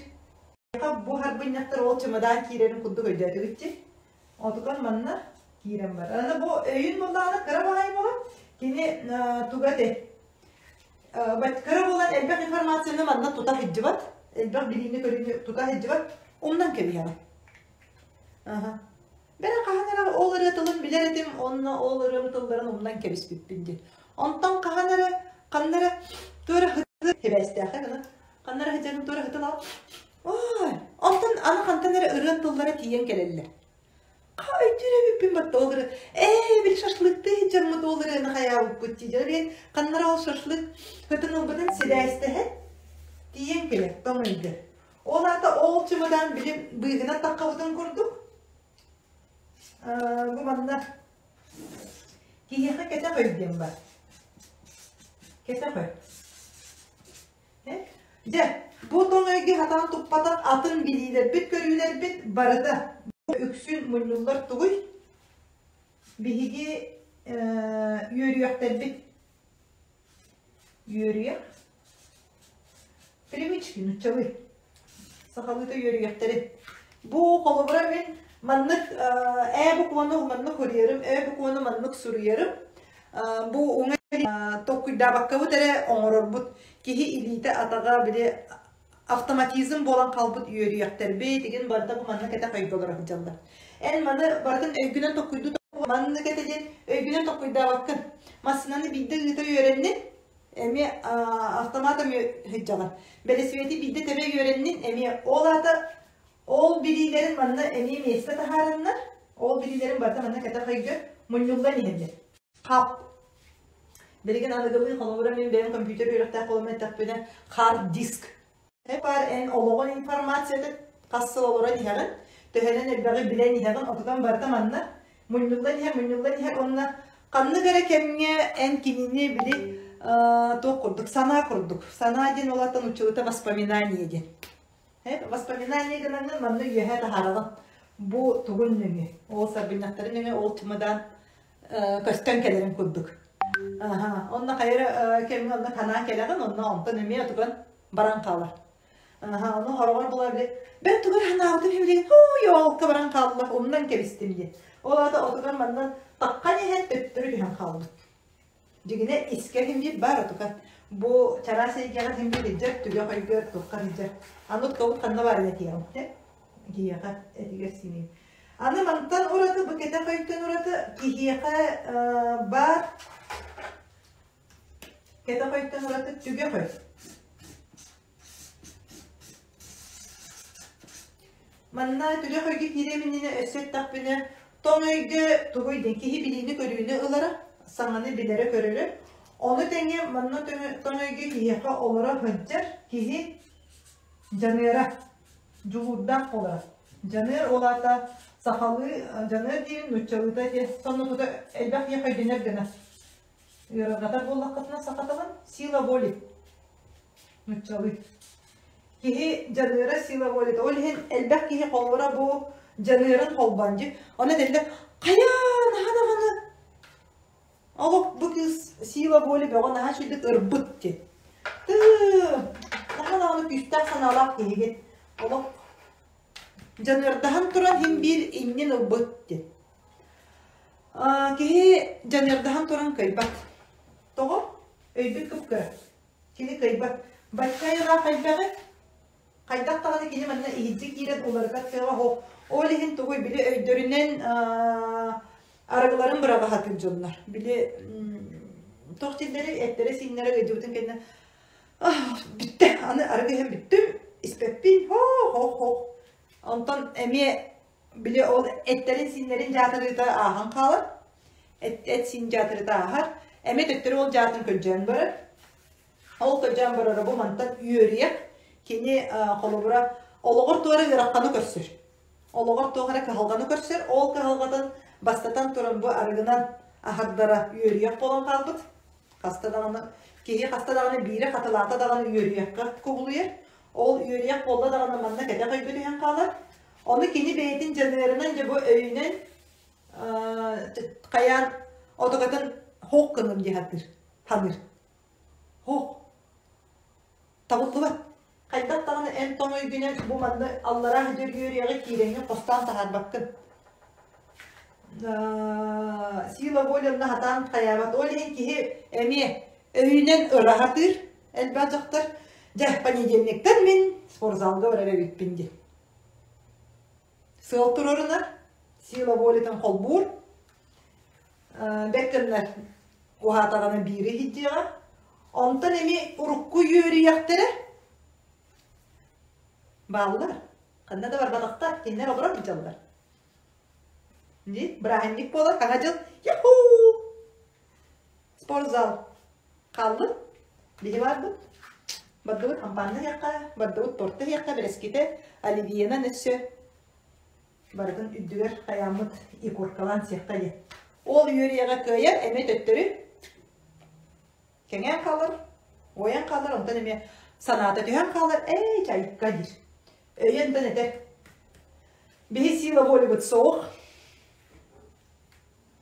Бу харбынньахтар ол чымадаан киирэрин курдук өйдөөтүгүт дии. Онтукан манна киирэн бар. Аны бу өйүн буоллаҕына кыра баҕайы буолан кини туга этэй? Кыра буолан элбэх информацияны манна тута сылдьыбат, элбэх билиини-көрүүнү тута сылдьыбат, умнан кэбиһэҕин. Аха. Бэрэ хаһан эрэ ол ырыа тылын билэр этим, онно ол ырыам тылларын умнан кэбиспиппин диэн. Онтон хаһан эрэ, ханна эрэ туора хыты хибээстээхэ гына, ханна эрэ сылдьарын туора хытыл ал. Ой, онтон аны хантан эрэ ырыан тыллара тиийэн кэлэллэр. Өйдүүр эбиппин батта ол ырыа. Ээ, били шашлыктыы дьоммут ол ырыаны хайаабыппыт дии. Дьэ, ханнара ол шашлык хытын ылбытын сибээстэһэн тиийэн кэлэр, тоҥ өйгө. Ол аата ол чымадаан били быыһынан таххабытын курдук бу манна киһиэхэ кэтэх өй диэн бар. Кэтэх өй. Дьэ, бу тоҥ өйгө сатаан туппатах атын билиилэрбит, көрүүлэрбит барыта үксүн мунньуллар тугуй? Биһиги үөрүйэхтэрбит үөрүйэх привычки нуччалыы сахалыыта үөрүйэхтэри бу холобура мин маннык ээ букваны маннык суруйарым ээ букваны маннык суруйарым бу уҥа толкуйдаабаккабыт эрэ оҥорорбут киһи илиитэ-атаҕа били автоматизм буолан хаалбыт үөрүйэхтэрбит игин барыта бу маннык этэ өйгө олоро сылдьаллар. Эн маны барытын өйгүнэн толкуйдуу маннык этэ диэн өйгүнэн толкуйдаабаккын. Массыынаны биирдэ ыыта үөрэннин, эмиэ автоматом сылдьаҕын. Бэлисипиэти биирдэ тэбэ үөрэннин, эмиэ ол аата ол билиилэрин манна эмиэ миэстэ таһаараннар, ол билиилэрин барыта манна кэтэх өйгө мунньуллан иһэллэр. Хап. Билигин аныгылыы холобура мин бэйэм компьютер үөрэхтээх буолан эттэхпинэ хард диск. Баар эн олоҕун информацията хас сыл олорон иһэҕин, төһөнөн элбэҕи билэн иһэҕин, отутан барыта манна мунньуллан иһэр, мунньуллан иһэр уонна ханнык эрэ кэмҥэ эн кинини били туох курдук, санаа курдук. Санаа диэн улаатан училыта воспоминание диэн. Воспоминание гынаҥҥын манна үөһэ таһаараҕын. Бу тугун нөҥүө? Ол сарбынньахтарын нөҥүө ол чымадаан көстөн кэлэрин курдук. Аха, онно хайа кэмҥэ онно ханаан кэлэҕин, онно онтон эмиэ отуган баран хаалар. Аха, ону хороҕор була били, бэл тугу эрэ санаабытым иһин һуу, баран хаалла, умнан кэбистим диэн. Ол аата отуган манна таххан иһэн төттөрү түһэн хаалбыт. Дьигинэ искэ иһин биир баар отуган. Бу чараас эйгэҕэ иһин биир илдьэр, түгэх өйгөр туохха илдьэр. Аны отукабыт ханна баар этиэҕим, киһиэхэ этигэр синиим. Аны мантан ураты, бу кэтэх өйтөн ураты киһиэхэ баар кэтэх өйтөн ураты түгэх өй. Манна түгэх өйгө киириэм иннинэ өссө эттэхпинэ, тоҥ өйгө тугуй диэн киһи билиини-көрүүнү ылара, саҥаны билэрэ-көрөрө. Ону тэҥэ манна тоҥ өйгө киһиэхэ олоро сылдьар киһи дьаныара. Дьулуурдаах буолара. Дьаныар ол аата сахалыы дьаныар диибин, нууччалыыта ити сонно тута элбэх киһи өйдөнөр гына. Ыарырҕатар буоллаххытына саха тылын сила воли нууччалыы. Киһи дьаныара сила воли. Ол иһин элбэх киһи холобура бу дьаныарын холбоон дьи. Онон этэллэр хайа наһаа даҕаны Олох бу кыыс Сила воли бөҕө наһаа үчүгдүк ырбыт диэн. Тыы, наһаа даҕаны күүстээх санаалаах киһигин. Олох дьаныардаһан туран иһин биир иннин ылбыт диэн. Киһи дьаныардаһан туран кыайбат. Тоҕо? Өйбүт кып-кыра. Кини кыайбат. Бачча айылаах элбэҕи хайдах даҕаны кини манна иһирдьэ киирэн уларытар кыаҕа суох. Ол иһин тугуй били өйдөрүнэн арыгыларын быраҕа сатыыр дьоннор. Били туох дииллэрий эттэрэ-сииннэрэ ыалдьыбытын кэннэ бүттэ аны арыгы иһэн бүттүм испэппин хо-хо-хо онтон эмиэ били ол эттэрин-сииннэрин дьаатырыыта ааһан хаалар эт-сиин дьаатырыыта ааһар эмиэ төттөрү ол дьаатын көлдьөөн барар Ол кырдьан барара бу мантан үөрүйэх кини холобура олоҕор туох эрэ ыараханы көрсөр. Олоҕор туох эрэ кыһалҕаны көрсөр. Ол кыһалҕатын бастатан туран бу арыгынан аһардара үөрүйэх буолан хаалбыт. Хаста даҕаны киһи хаста даҕаны биирэ хатылаата даҕаны үөрүйэххэ кубулуйар. Ол үөрүйэх буолла даҕаны манна кэтэх өйгө түһэн хаалар. Ону кини бэйэтин дьаныарынан дьэ бу өйүнэн хайаан отугатын хоох гынным дии сатыыр, саныыр. Һуох, табыллыбат. Хайдах даҕаны эн тоҥ өйгүнэн бу манна аллараа сылдьар үөрүйэҕи киирэҥҥин хостоон таһаарбаккын. Сила воли онно сатаан хайаабат. Ол иһин киһи эмиэ өйүнэн ыра сатыыр элбэх дьахтар. Дьэ, понедельниктан мин спортзалга барар эбиппин диэн. Сыал туруорунар, сила волитын холбуур. Бэрт гыннар уһаатаҕына биири иһийдиэҕэ. Онтон эмиэ урукку үөрүйэхтэрэ бааллар. Ханна да барбатахтар, кинилэр олорон сылдьаллар. Дии, бырааһынньык буолар, Саҥа дьыл, юхуу! Спортзал хааллын, биһи баарбыт. Бардыбыт хампаанна иһиэххэ, бардыбыт торта иһиэххэ, бэрэскитэ, оливьенан өссө Барытын үрдүгэр хайааммыт икоркалаан сиэххэ диэн. Ол үөрүйэҕэ кыайар эмиэ төттөрү кэҥээн хаалар, уойан хаалар, онтон эмиэ санаата түһэн хаалар, эй, чайка диир. Өйө онтон этэр. Биһи сила волибыт суох.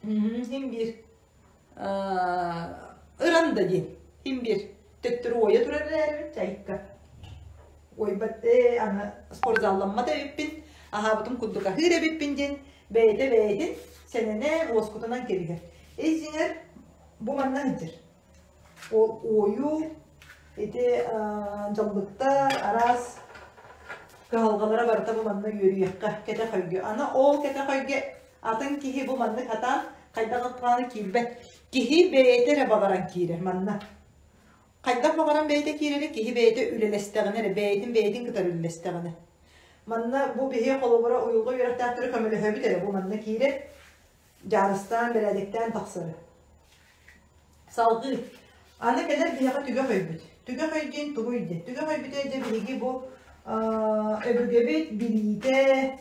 Син биир ыран да диэн син биир төттөрү уойа турар эрээрибит чайка. Уойбат ээ аны спортзалламмат эбиппин, аһаабытым курдук аһыыр эбиппин диэн бэйэтэ бэйэтин сэнэнэ уоскутунан кэбиһэр. Ис дьиҥэр бу манна сылдьар. Ол уойуу ити дьаллыктар араас кыһалҕалара барыта бу манна үөрүйэххэ кэтэх өйгө. Аны ол кэтэх өйгө атын киһи бу маннык хатаан хайдах ылҕааны киирбэт. Киһи бэйэтэ эрэ баҕаран киирэр манна. Хайдах баҕаран бэйэтэ киирэри киһи бэйэтэ үлэлэстэҕинэ эрэ, бэйэтин бэйэтин кытары үлэлэстэҕинэ. Манна бу биһи холобура уйулҕа үөрэхтээхтэри көмөлөһөбүт эрэ бу манна киирэр дьаарыстаан, бэрээдэктээн тахсары. Салгыы. Аны кэлэр биһиэхэ түгэх өйбүт. Түгэх өй диэн тугуй диэн. Түгэх өйбүтэ дьэ биһиги бу өбүгэбит билиитэ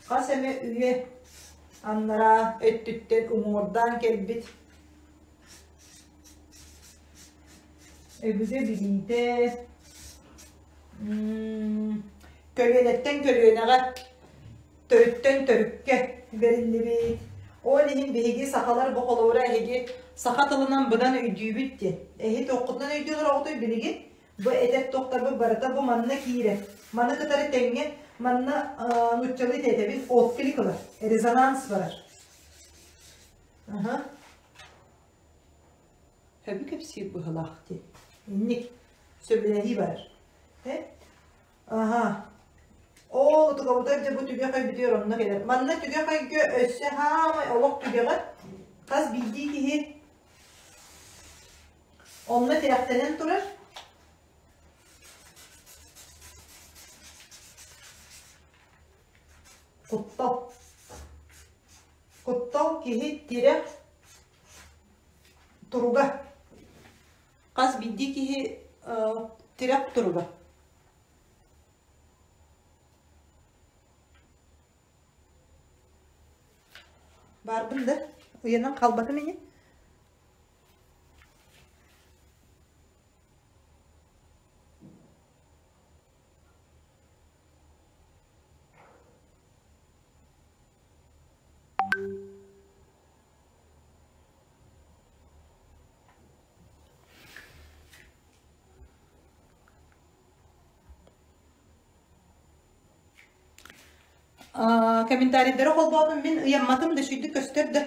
хас эмэ үйэ аннараа өттүттэн уҥуордаан кэлбит өбүгэ билиитэ көлүөнэттэн көлүөнэҕэ төрүттэн төрүккэ бэриллибит. Ол иһин биһиги сахалар бу холобура эһиги саха тылынан быдан өйдүүбүт диэн. Эһи туоххутунан өйдүү олороҕутуй билигин? Бу этэр туохтарбыт барыта бу манна киирэр. Маны кытары тэҥҥэ манна нууччалыы этэбин отклик ылар, резонанс барар. Аха. Хөбү кэпсиир быһылаах диэн. Инник сөбүлэһии барар. Аһа. Ол утугабытыгар дьэ бу түгэх өйбүтүгэр онно кэлэр. Манна түгэх өйгө өссө хаамай олох түгэҕэр хас биирдии киһи онно тирэхтэнэн турар. Куттал. Куттал киһи тирэх туруга. Хас биирдии киһи тирэх туруга. Баарбын да, уйанан хаалбатым ини. Комментарийдары холбоотум мин ыйамматым да үчүйдүк көстөр да.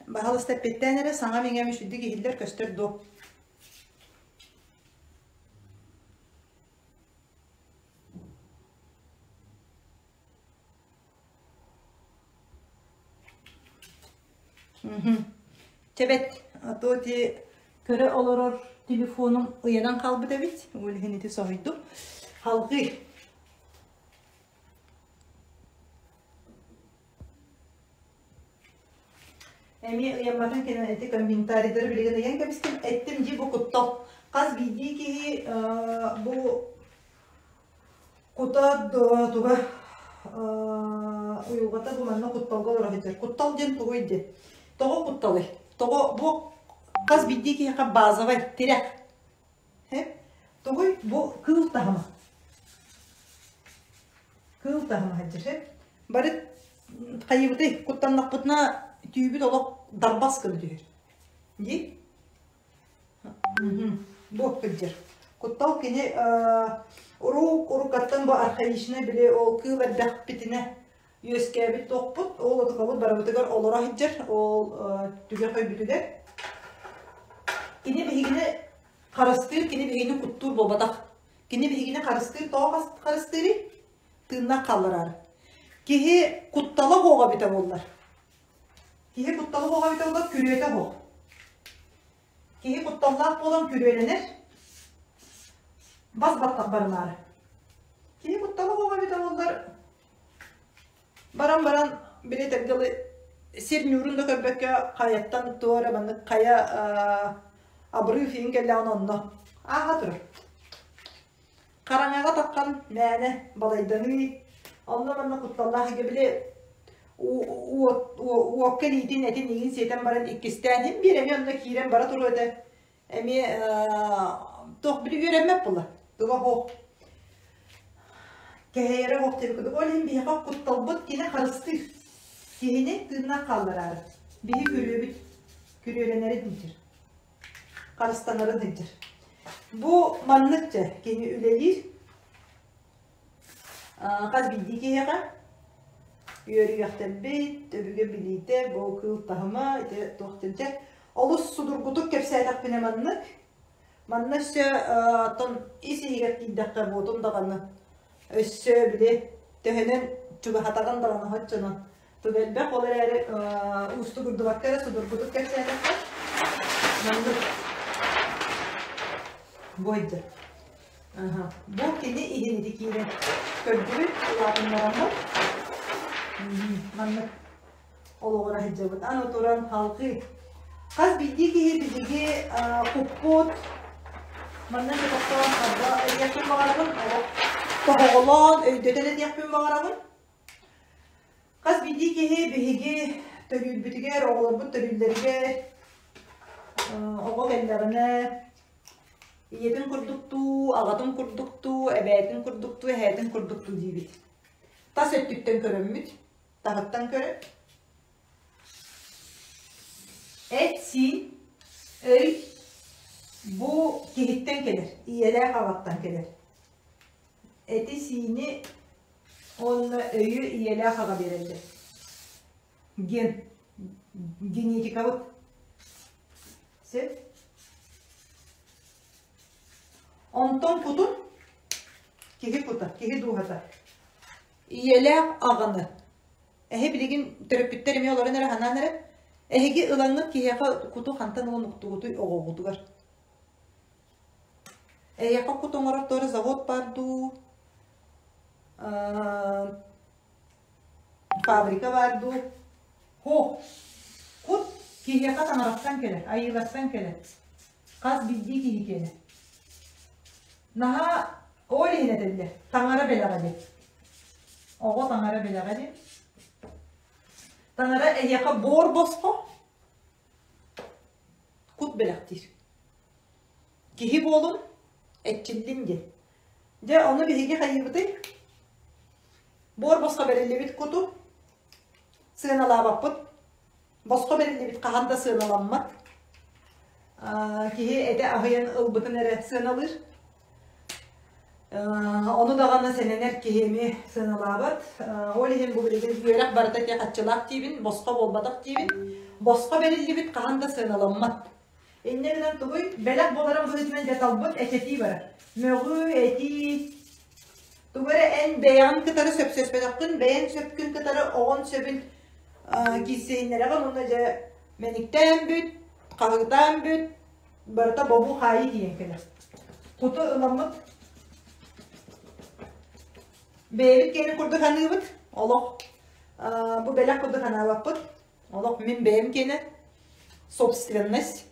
Баһалыста эппиттээн эрэ саҥам-иҥэм үчүйдүк иһиллэр көстөр дуо? Чэбэт, а то ти көрө олорор телефонум ыйанан хаалбыт эбит. Ол иһин ити соһуйдум. Халгыы. Эмиэ ыйамматын кэннэ ити комментарийдары билигин ыйан кэбистим. Эттим дии бу куттал. Хас биирдии киһи бу кута туга уйулҕата бу манна кутталга олоро сылдьар. Куттал диэн тугуй диэн? Тоҕо кутталый? Тоҕо бу хас биирдии киһиэхэ базовай тирэх. Тугуй бу кыыл таһыма. Кыыл таһыма сылдьар. Бары хайыбытый куттаннахпытына түүбүт олох дарбас гына түһэр. Дии? Бу сылдьар. Куттал кини урук уруккаттан бу архаичнай били ол кыыл эрдэхпитинэ үөскээбит туохпут, ол отукабыт барыбытыгар олоро сылдьар, ол түгэх өйбүтүгэр. Кини биһигини харыстыыр, кини биһигини куттуур буолбатах. Кини биһигини харыстыыр, тоҕо харыстыырый? Тыыннаах хаалларар. Киһи куттала суоҕа эбитэ буоллар. Киһи куттала суоҕа эбитэ буоллар, күрүөтэ суох. Киһи кутталлаах буолан күрүөлэнэр, бас баттах барымаары. Киһи куттала суоҕа эбитэ буоллар, баран баран били этэргэ сир ньуурун да көрбөккө хайаттан туох эрэ маннык хайа абырыы иһин кэллэҕинэ онно ааһа турар. Хараҥаҕа таххан мээнэ балайданыы, онно-манна кутталлаах эгэ били уокка илиитин этин иҥин сиэтэн баран иккистээн иһин биир эмиэ онно киирэн бара туруо этэ. Эмиэ туох били үөрэммэт буолла. Туга суох. Кэһэйэрэ суох диэбит курдук. Ол иһин биһиэхэ кутталбыт кини харыстыыр. Киһини тыыннаах хааллараары. Биһи күрүөбүт. Күрүөлэнэри дьир. Харыстанары дьир. Бу маннык дьэ кини үлэлиир. Хас биирдии киһиэхэ үөрүйэхтэрбит, өбүгэ билиитэ, бу кыыл таһыма, ити туох дьэ олус судургутук кэпсээтэхпинэ маннык. Манна өссө оттон ис-иһигэр киирдэххэ буотун даҕаны өссө били төһөнөн чугаһатаҕын даҕаны оччонон тугу элбэх ол эрээри уустугурдубакка эрэ судургутук кэпсээтэххэ маннык буойда. Бу кини иһин ити киирэн көрдүбүт, улаатыннараммыт. Маннык олоҕура сылдьабыт. Аны туран халҕыы. Хас биирдии киһи биһиги куппут манна тохтоон арба этиэхпин баҕарабын, тоһоҕолоон өйдөтөн этиэхпин баҕарабын. Хас биирдии киһи биһиги төрүүрбүтүгэр, оҕолорбут төрүүллэригэр оҕо кэллэҕинэ ийэтин курдуктуу, аҕатын курдуктуу, эбээтин курдуктуу, эһээтин курдуктуу диибит. Тас өттүттэн көрөммүт, таһыттан көрөн. Эт-сиин, өй бу киһиттэн кэлэр, ийэлээх аҕаттан кэлэр. Эти-сиини уонна өйү ийэлээх аҕа биэрэллэр. Ген, генетикабыт. Сөп. Онтон кутун киһи кута, киһи дууһата. Ийэлээх аҕаны. Эһи билигин төрөппүттэр эмиэ олорон эрэ санаан эрэ. Эһиги ылаҥҥыт киһиэхэ куту хантан ылан уктугутуй оҕоҕутугар? Эйиэхэ кут оҥорор туора завод баар дуу, фабрика баар дуу? Һуох. Кут киһиэхэ таҥараттан кэлэр, айыылартан кэлэр. Хас биирдии киһи киэнэ. Наһаа ол иһин этэллэр, таҥара бэлэҕэ диэн. Оҕо таҥара бэлэҕэ диэн. Таҥара эйиэхэ буор босхо кут бэлэхтиир. Киһи буолун, эрчиллин диэн. Дьэ, ону биһиги хайыыбытый? Буор босхо бэриллибит куту сыаналаабаппыт. Босхо бэриллибит хаһан да сыаналаммат. Киһи этэ аһыйан ылбытын эрэ сыаналыыр. Ону даҕаны сэнэнэр киһи эмиэ сыаналаабат. Ол иһин бу билигин үөрэх барыта ити хаччылаах диибин, босхо буолбатах диибин. Босхо бэриллибит хаһан да сыаналаммат. Инньэ гынан тугуй, бэлэх буоларын быһыытынан дьэ талбыт эчэтии барар. Мөҕүү, этии, тугу эрэ эн бэйэҕин кытары сөпсөспөтөххүн, бэйэҥ сөпкүн кытары оҕон сөбүн киирсиһиннэрэҕин уонна дьэ мэниктээн бүт, хаһыытаан бүт, барыта бобуу-хаайыы тиийэн кэлэр. Куту ыламмыт бэйэбит киэнин курдук аныыбыт, олох бу бэлэх курдук анаабаппыт. Олох мин бэйэм киэнэ собственность.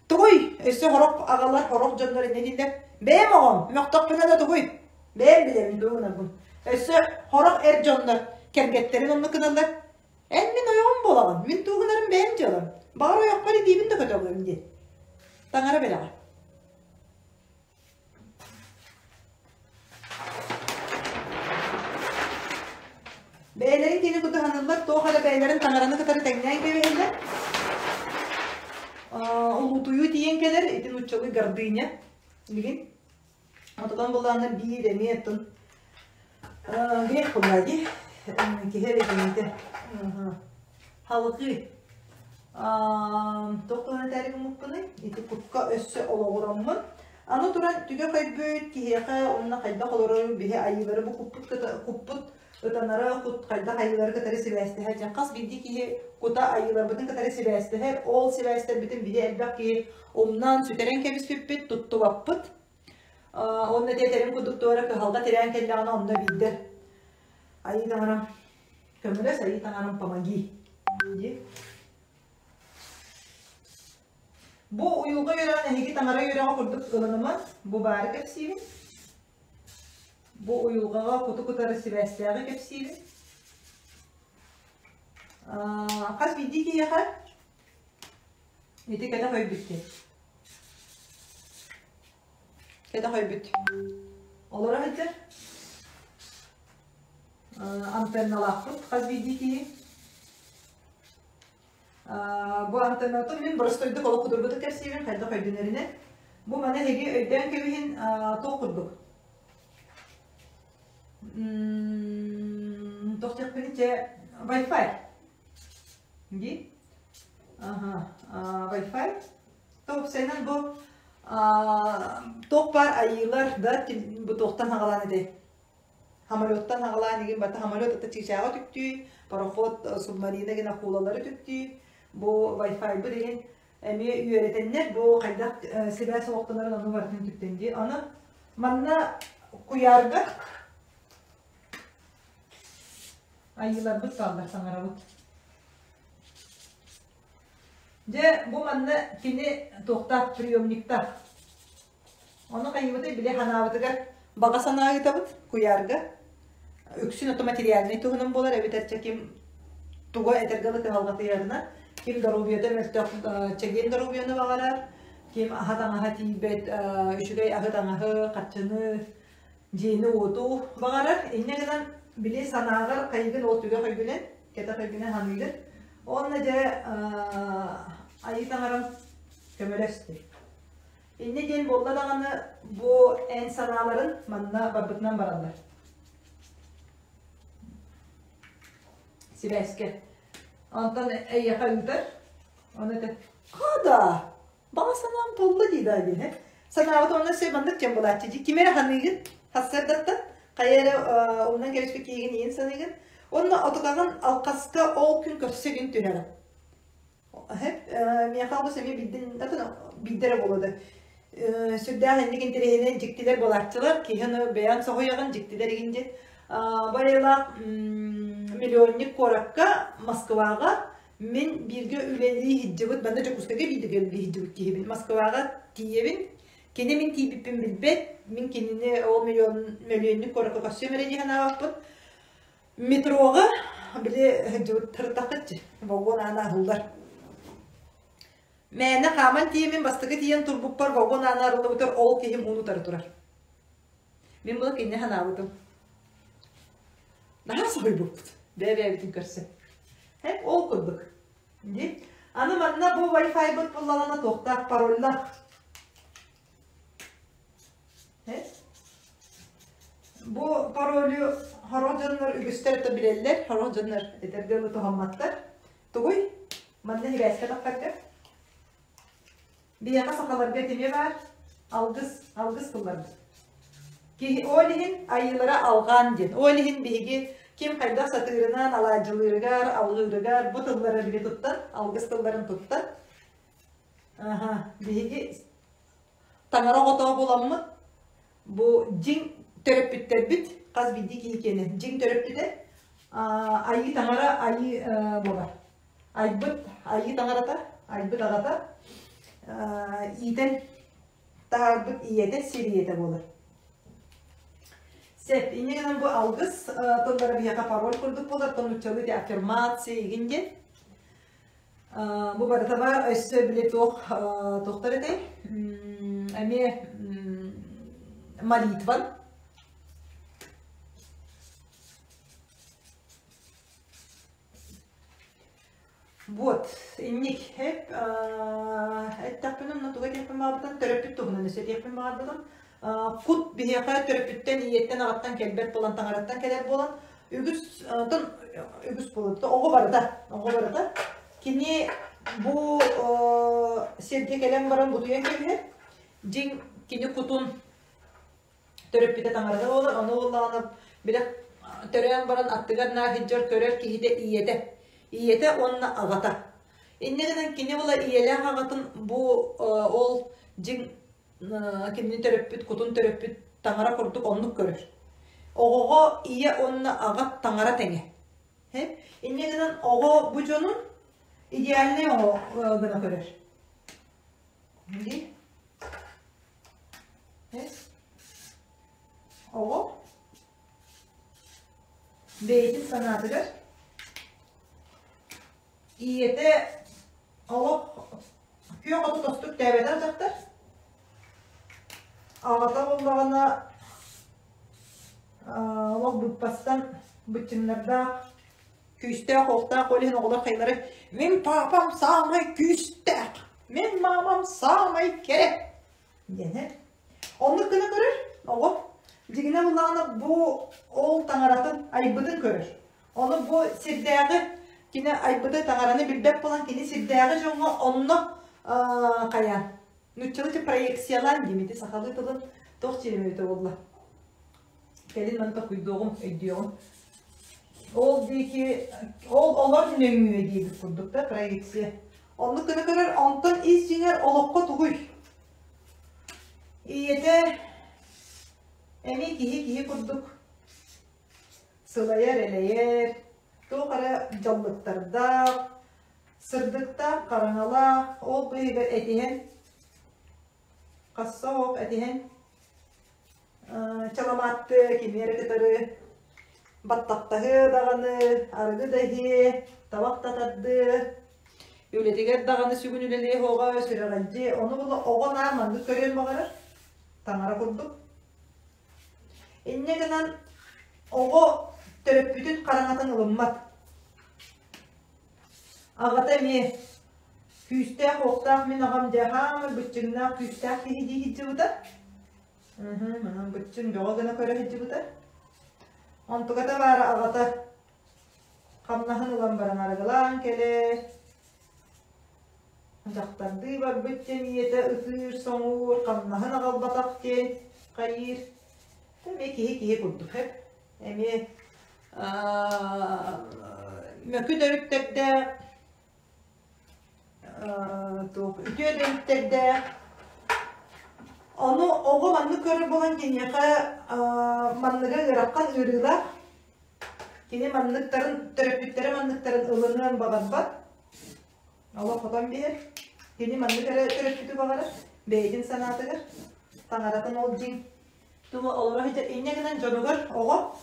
Тугуй? Өссө сорох аҕалар, сорох дьоннор инньэ дииллэр. Бэйэм оҕом, мөхтөхпүнэ да тугуй? Бэйэм билэбин тугу гынарбын. Өссө сорох эр дьоннор кэргэттэрин оннук гыналлар. Эн мин ойоҕум буолаҕын, мин тугу гынарым бэйэм дьыалам. Баҕар ойохпор илиибин да көтөҕүөм диэн. Таҥара бэлэҕэ. Бэйэлэрин кини кутуһаныллар, туох эрэ бэйэлэрин таҥараны кытары тэҥнээн кэбиһэллэр. Улуутуйуу тиийэн кэлэр, ити нууччалыы гордыня билигин. Отутан буллаанна биир эмиэ оттон грех булла дии. Киһи эрэ кинитэ. Халҕыы. Туох туһунан этээри гыммыппыный? Ити кутка өссө олоҕураммын. Аны туран түгэх өйбүт киһиэхэ уонна хайдах олорорун биһи айыылары бу куппут куппут ытанара кут хайдах айыылары кытары сибээстэһэр диэн хас биирдии киһи кута айыыларбытын кытары сибээстэһэр. Ол сибээстэрбитин биһи элбэх киһи умнан сүтэрэн кэбиспиппит, туттубаппыт. Уонна ити этэрим курдук туора кыһалҕа тирээн кэллэҕинэ онно биирдэ айыы таҥарам көмөлөс, айыы таҥарам помоги дии. Бу уйулҕа үөрэҕин эһиги таҥара үөрэҕэ курдук ылыныман, бу баары кэпсиибин. Бу уйулҕаҕа куту кытары сибээстээҕи кэпсиибин. Хас биирдии киһиэхэ ити кэтэх өйбүт диэн. Кэтэх өйбүт. Олоро сылдьар. Антенналаахпыт хас биирдии киһи. Бу антеннатын мин боростуойдук олох кудургутук кэпсиибин, хайдах өйдөнөрүнэн. Бу маны эһиги өйдөөн кэбиһин туох курдук. Туох диэхпиний чэ Wi-Fi. Дии? Аха, Wi-Fi. Уопсайынан бу туох баар айыылар да бу туохтан аҕалаан этэй? Самолеттан аҕалаан игин бата самолет ата чыычааҕа түктүү, пароход субмарина гин акулалары түктүү, бу Wi-Fi-бы деген эмиэ үөрэтэннэр бу хайдах сибээс олохтонорун ону барытын түктэн дии. Аны манна куйаарга айыыларбыт бааллар саҥарабыт. Дьэ, бу манна кини туохтаах приемниктаах. Ону хайыыбытый били ханаабытыгар баҕа санаа ыытабыт куйаарга. Үксүн ото материальнай туһунан буолар эбэтэр чэ ким тугу этэргэ дылы кыһалҕатыйарына, ким доруобуйата мөлтөх чэгиэн доруобуйаны баҕарар, ким аһа-таҥаһа тиийбэт үчүгэй аһы-таҥаһы, харчыны, дьиэни-уоту баҕарар. Инньэ гынан били санааҕар хайыгын ол түгэх өйгүнэн, кэтэх өйгүнэн ханыыгын. Уонна дьэ айыы таҥарам көмөлөстө. Инньэ диэн буолла даҕаны бу эн санааларын манна барбытынан бараллар. Сибээскэ. Онтон эйиэхэ ыытар. Ону этэ, хада, баҕа санаам толло дии да диэн. Санаабыт онно сө маннык дьон булааччы дии. Ким эрэ ханыыгын хассардаттан, хайа эрэ умнан кэбиспит киһигин иин саныыгын. Онно отукаҕын алхаска ол күн көрсө күн түһэҕин. Миэхэ олус эмиэ биирдэн биирдэ эрэ буолуо да сүрдээх инник интэриэһинэй дьиктилэр буолааччылар киһи ону бэйэҥ соһуйаҕын дьиктилэр игин диэн Барелаах миллионник куоракка Москваҕа мин бииргэ үлэлии сылдьыбыт манна Дьокуускайга бииргэ үлэлии сылдьыбыт киһибин Москваҕа тиийэбин кини мин тиийбиппин билбэт мин кинини ол миллион мөлүйүөннүк куоракка көрсүөм эрэ дии санаабаппын Метроҕа били сылдьыбыттарытаххытчы вагон аана аһыллар. Мээнэ хааман тиийэммин бастакы тиийэн турбуппар вагон аана арыллыбытар ол киһим уун утары турар. Мин була кинини санаабытым. Наһаа соһуйбуппут. Бэйэ-бэйэбитин көрсөн. Хэп ол курдук. Дии. Аны манна бу Wi-Fi-быт буллаҕына туохтаах пароллаах. Бу паролю сорох дьоннор үгүстэр это билэллэр, сорох дьоннор этэргэ дылы туһамматтар. Тугуй? Манна сибээскэ тахсарга. Биһиэхэ сахаларга этимиэ баар, алгыс, алгыс тылларбыт. Киһи ол иһин айыылара алҕаан диэн. Ол иһин биһиги ким хайдах сатыырынан алаадьылыырыгар, алгыырыгар бу тыллары били туттан, алгыс тылларын туттан, аха, биһиги таҥара оҕото буоламмыт, бу дьиҥ төрөппүттэрбит, хас биирдии киһи киэнэ дьиҥ төрөппүтэ айыы таҥара айыы буолар. Айбыт айыы таҥарата, айбыт аҕата иитэн таһаарбыт ийэтэ сир ийэтэ буолар. Сөп, инньэ гынан бу алгыс тыллара биһиэхэ пароль курдук буолар, оттон нууччалыы аффирмация игин диэн. Бу барыта баар, өссө били туох туохтар этэй? Эмиэ молитва. Вот, инник эп эттэхпинэ онно тугу этиэхпин баҕарбытым, төрөппүт туһунан өссө этиэхпин баҕарбытым. Кут биһиэхэ төрөппүттэн, ийэттэн, аҕаттан кэлбэт буолан, таҥараттан кэлэр буолан, үгүс тон үгүс буолан, оҕо барыта, оҕо барыта кини бу сиргэ кэлэн баран бутуйан кэбиһэр, дьиҥ кини кутун төрөппүтэ таҥарата буолар, ону буоллаҕына били төрөөн баран аттыгар наар сылдьар көрөр киһитэ ийэтэ. Ийэтэ уонна аҕата. Инньэ гынан кини була ийэлээх аҕатын бу ол дьиҥ кинини төрөппүт, кутун төрөппүт таҥара курдук оннук көрөр. Оҕоҕо ийэ уонна аҕа таҥара тэҥэ. Инньэ гынан оҕо бу дьонун идеальнай оҕо гына көрөр. Оҕо бэйэтин санаатыгар ийэтэ олох күөх оту тосту үктээбэтэх дьахтар, аҕата буоллаҕына олох быыппастан быччыҥнардаах, күүстээх-уохтаах, ол иһин оҕолор хайалара «Мин паапам саамай күүстээх, мин маамам саамай кэрэ» диэн Оннук гына көрөр оҕо. Дьиҥинэ буоллаҕына бу ол таҥаратын айбытын көрөр. Ону бу сирдээҕи кини айбыты таҥараны билбэт буолан кини сирдээҕи дьоҥҥо онно хайаан нууччалыы проекциялаан диэмити сахалыы тылын туох диэн эбитэ буолла. Кэлин маны толкуйдуоҕум, өйдүөҕүм. Ол диэки ол олор нөҥүө диэбит курдук да проекция. Оннук гына көрөр, онтон ис дьиҥэр олоххо тугуй? Ийэтэ эмиэ киһи киһи курдук сылайар-элэйэр, туох эрэ дьаллыктардаах, сырдыктаах, хараҥалаах, ол быыһыгар этиһэн, хасса оһох этиһэн чаламааттыы кими эрэ кытары баттахтаһыа даҕаны, арыгы да иһиэ, табах да тардыа, үлэтигэр даҕаны сүгүн үлэлиэ суоҕа, сүрэҕэлдьиэ. Ону була оҕо наар маннык көрүөн баҕарар, таҥара курдук. Инньэ гынан оҕо төрөппүтүн хараҥатын ылыммат. Аҕата эмиэ күүстээх-уохтаах мин аҕам дьэ хаамай быччыҥнаах күүстээх киһи дии сылдьыбыта. Манан быччыҥ бөҕө гына көрө сылдьыбыта. Онтуката баара аҕата хамнаһын ылан баран арыгылаан кэлэр. Дьахтардыы барбыт диэн ийэтэ ытыыр-соҥуур, хамнаһын аҕалбатах диэн хайыыр. Эмиэ киһи киһи курдук эп. Эмиэ мөкү төрүттэрдээх туох үтүө төрүттэрдээх. Ону оҕо маннык көрөр буолан киниэхэ манныга ыарахан ыарыылаах. Кини манныктарын, төрөппүттэрэ манныктарын ылыныан баҕарбат. Олох хотон биһэр. Кини маннык эрэ төрөппүтү баҕарар, бэйэтин санаатыгар, таҥаратын ол дьиҥ тула олоро сылдьар. Инньэ гынан дьонугар оҕо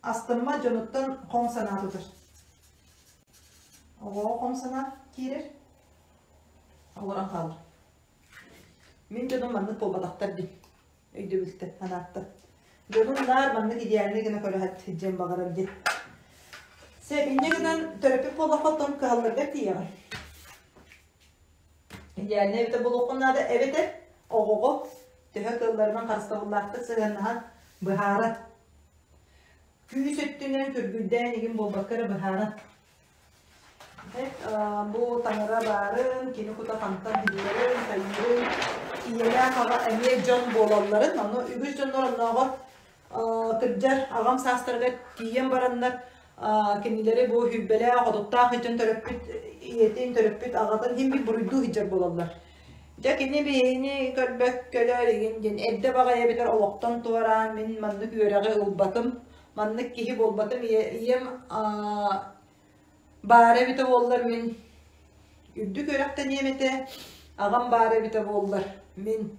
астыммат дьонуттан хом санаа тутар. Оҕоҕо хом санаа киирэр, олорон хаалар. Мин дьонум маннык буолбатахтар дии, өйдөбүлтэн, санааттан. Дьонум наар маннык идеальный гына көрө сылдьыан баҕарар дии. Сөп, инньэ гынан төрөппүт буоллаххыттан кыһалларга тиийэҕин. Идеальнай эбитэ буолуоххун наада эбэтэр оҕоҕо төһө кыалларынан харыстабыллаахтык сыһыаннаһан. Быһааран. Күүс өттүнэн күргүйдээн игин буолбакка эрэ быһааран. Бу таҥара баарын, кини кута хантан биллэрин, хайыырын, ийэлээх аҕа эмиэ дьон буолалларын, ону үгүс дьоннор оннооҕор кырдьар аҕам саастарыгар тиийэн бараннар кинилэри бу сүүрбэлээх, отуттаах сылдьан төрөппүт ийэтин, төрөппүт аҕатын иһин бир буруйдуу сылдьар буолаллар. Дьэ кини биһигини көрбөккөлөр игин диэн эрдэ баҕайы эбэтэр олохтон туораан мин маннык үөрэҕи ылбатым, маннык киһи буолбатым, ийэм баара эбитэ буоллар мин үрдүк үөрэхтэниэм этэ, аҕам баара эбитэ буоллар мин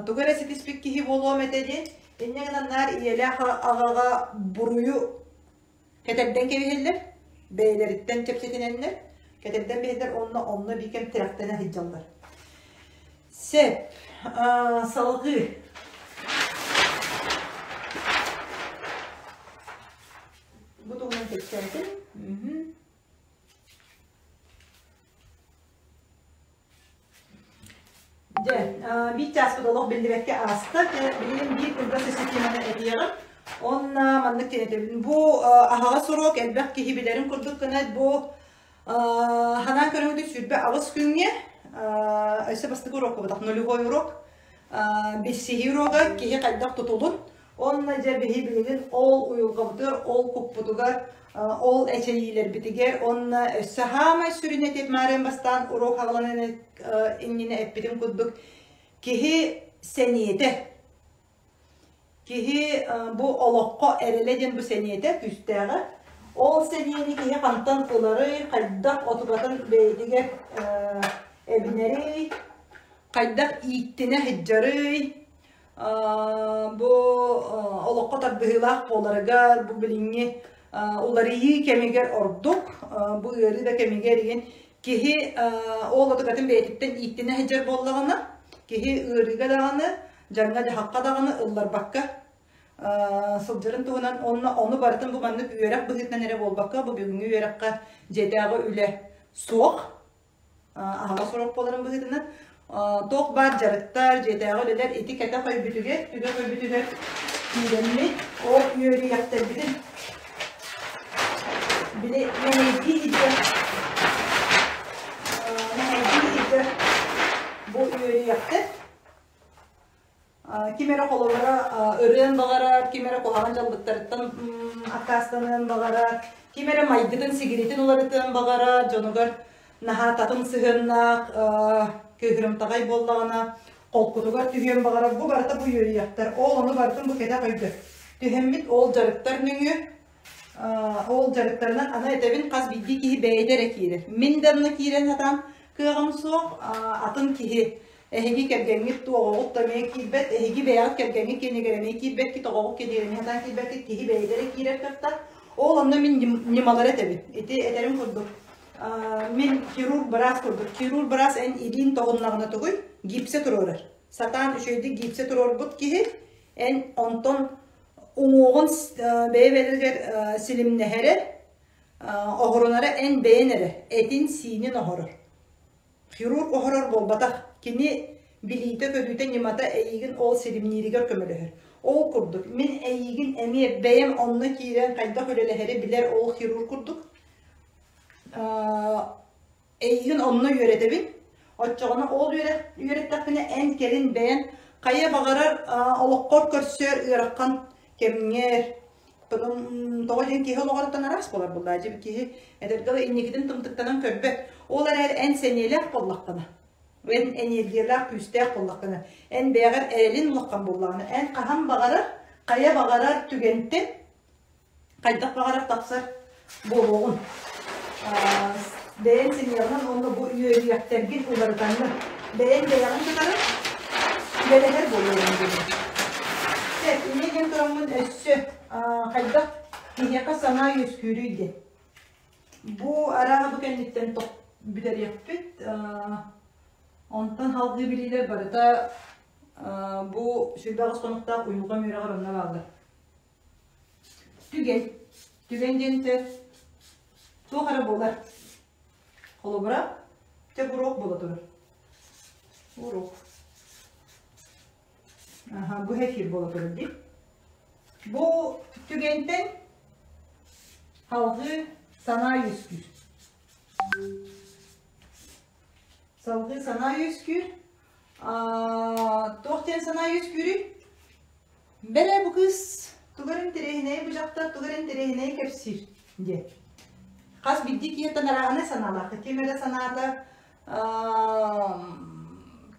тугу эрэ ситиспит киһи буолуом этэ диэн инньэ гынан наар ийэлээх аҕаҕа буруйу кэтэрдэн кэбиһэллэр, бэйэлэриттэн чэпчэтинэннэр, кэтэрдэн биһэллэр уонна онно биир кэм тирэхтэнэ сылдьаллар. Сөп, салгыы. Бу туһунан кэпсээтим. Дьэ, биир чааспыт олох биллибэккэ ааста. Билигин биир кылгас системаны этиэҕим. Онно маннык диэн Бу аһаҕас уруок элбэх киһи билэрин курдук гына бу ханаан көрөҥүтүн 28 күҥҥэ өссө бастакы уруок буолбатах нулевой урок билсиһии уруога киһи хайдах тутулун Онно дьэ биһи билигин ол уйулҕабытыгар, ол куппутугар, ол эчэйиилэрбитигэр уонна өссө хаамай сүрүн этип маарыан бастаан уруок хаҕаланан иннинэ эппитим курдук киһи сэниэтэ киһи бу олоххо эрэлэ диэн бу сэниэтэ күүстээҕэ ол сэниэни киһи хантан ыларый хайдах отугатын бэйэтигэр эбинэрий хайдах ииттинэ сылдьарый Бу олоххо тардыһыылаах буоларыгар, бу билиҥҥи уларыйыы кэмигэр ордук, бу ыарыы да кэмигэр игин киһи ол отугатын бэйэтиттэн ииттинэ сылдьар буоллаҕына, киһи ыарыыга даҕаны, дьаҥҥа-дьаһахха даҕаны ылларбакка сылдьарын туһунан уонна ону барытын бу маннык үөрэх быһыытынан эрэ буолбакка, бу бүгүҥҥү үөрэххэ дьиэтээҕи үлэ суох. Аһаҕас уруок буоларын быһыытынан туох баар дьарыктар, дьиэтээҕи үлэлэр ити кэтэх өйбүтүгэр, түгэх өйбүтүгэр киирэммит, ол үөрүйэхтэрбитин били мэһэйдии сылдьар мэһэйдии сылдьар бу үөрүйэхтэр Ким эрэ холобура ырыан баҕарар, ким эрэ куһаҕан дьаллыктарыттан аккаастаныан баҕарар, ким эрэ майгытын-сигилитин уларытыан баҕарар, дьонугар наһаа татым сыһыаннаах, кыыһырымтаҕай буоллаҕына, холкутугар түһүөн баҕарар. Бу барыта бу үөрүйэхтэр. Ол ону барытын бу кэтэх өйгө түһэммит ол дьарыктар нөҥүө ол дьарыктарынан аны этэбин хас биирдии киһи бэйэтэ эрэ киирэр. Мин да онно киирэн сатаан кыаҕым суох, атын киһи Эһиги кэргэҥҥит дуу, оҕоҕут да эмиэ киирбэт, эһиги бэйэҕит кэргэҥҥит киэнигэр эмиэ киирбэккит, оҕоҕут киэнигэр эмиэ сатаан киирбэккит, киһи бэйэтэ эрэ киирэр кыахтаах. Ол онно мин ньымалары этэбин. Ити этэрим курдук, мин хирург быраас курдук. Хирург быраас эн илиин тоҕуннаҕына тугуй? Гипсэ туруорар. Сатаан үчүгэйдик гипсэ туруорбут киһи эн онтон уҥуоҕун бэйэ-бэйэтигэр силимнэһэрэ, оһорунара эн бэйэн эрэ, этин-сиинин оһорор. Хирург оһорор буолбатах, кини билиитэ-көрүүтэ ньымата эйиигин ол силимнииригэр көмөлөһөр. Ол курдук, мин эйиигин эмиэ бэйэм онно киирэн хайдах үлэлэһэри билэр ол хирург курдук эйиигин онно үөрэтэбин. Оччоҕуна ол үөрэттэхпинэ эн кэлин бэйэн хайа баҕарар олоххор көрсөр ыарахан кэмҥэр Тоҕо диэн киһи олоҕоруттан араас буолар буоллаа дьэ киһи эдэргэ дылы инникитин тымтыктанан көрбөт. Ол эрээри эн сэниэлээх буоллаххына, эн энергиялаах күүстээх буоллаххына, эн бэйэҕэр эрэлин улахан буоллаҕына, эн хаһан баҕарар, хайа баҕарар түгэнтэн хайдах баҕарар тахсар буолуоҕун. Бэйэҥ сэниэҕинэн уонна бу үөрүйэхтэргин уларытаннар, бэйэҥ бэйэҕин кытары үлэлэһэр буолуоҕуҥ диэн. Сөп, инньэ диэн тураммын өссө хайдах киһиэхэ санаа үөскүүрүй диэн. Бу арааһа бу кэнниттэн бүтэриэхпит. Онтон салгыы билиилэр барыта бу 28 хонуктаах уйулҕа үөрэҕэр онно бааллар. Түгэн. Түгэн диэн туох эрэ буолар. Холобура, чэ уруок буола турар. Уруок. Аха, бу эфир буола турар дии. Бу түгэнтэн салҕыы санаа үөскүүр. Салҕыы санаа үөскүүр. Туох диэн санаа үөскүүрүй? Бэрэ бу кыыс тугу эрэ интэриэһинэйи бу дьахтар тугу эрэ интэриэһинэйи кэпсиир диэн. Хас биирдии киһиттэн арааһынай санаалаах. Ким эрэ санаата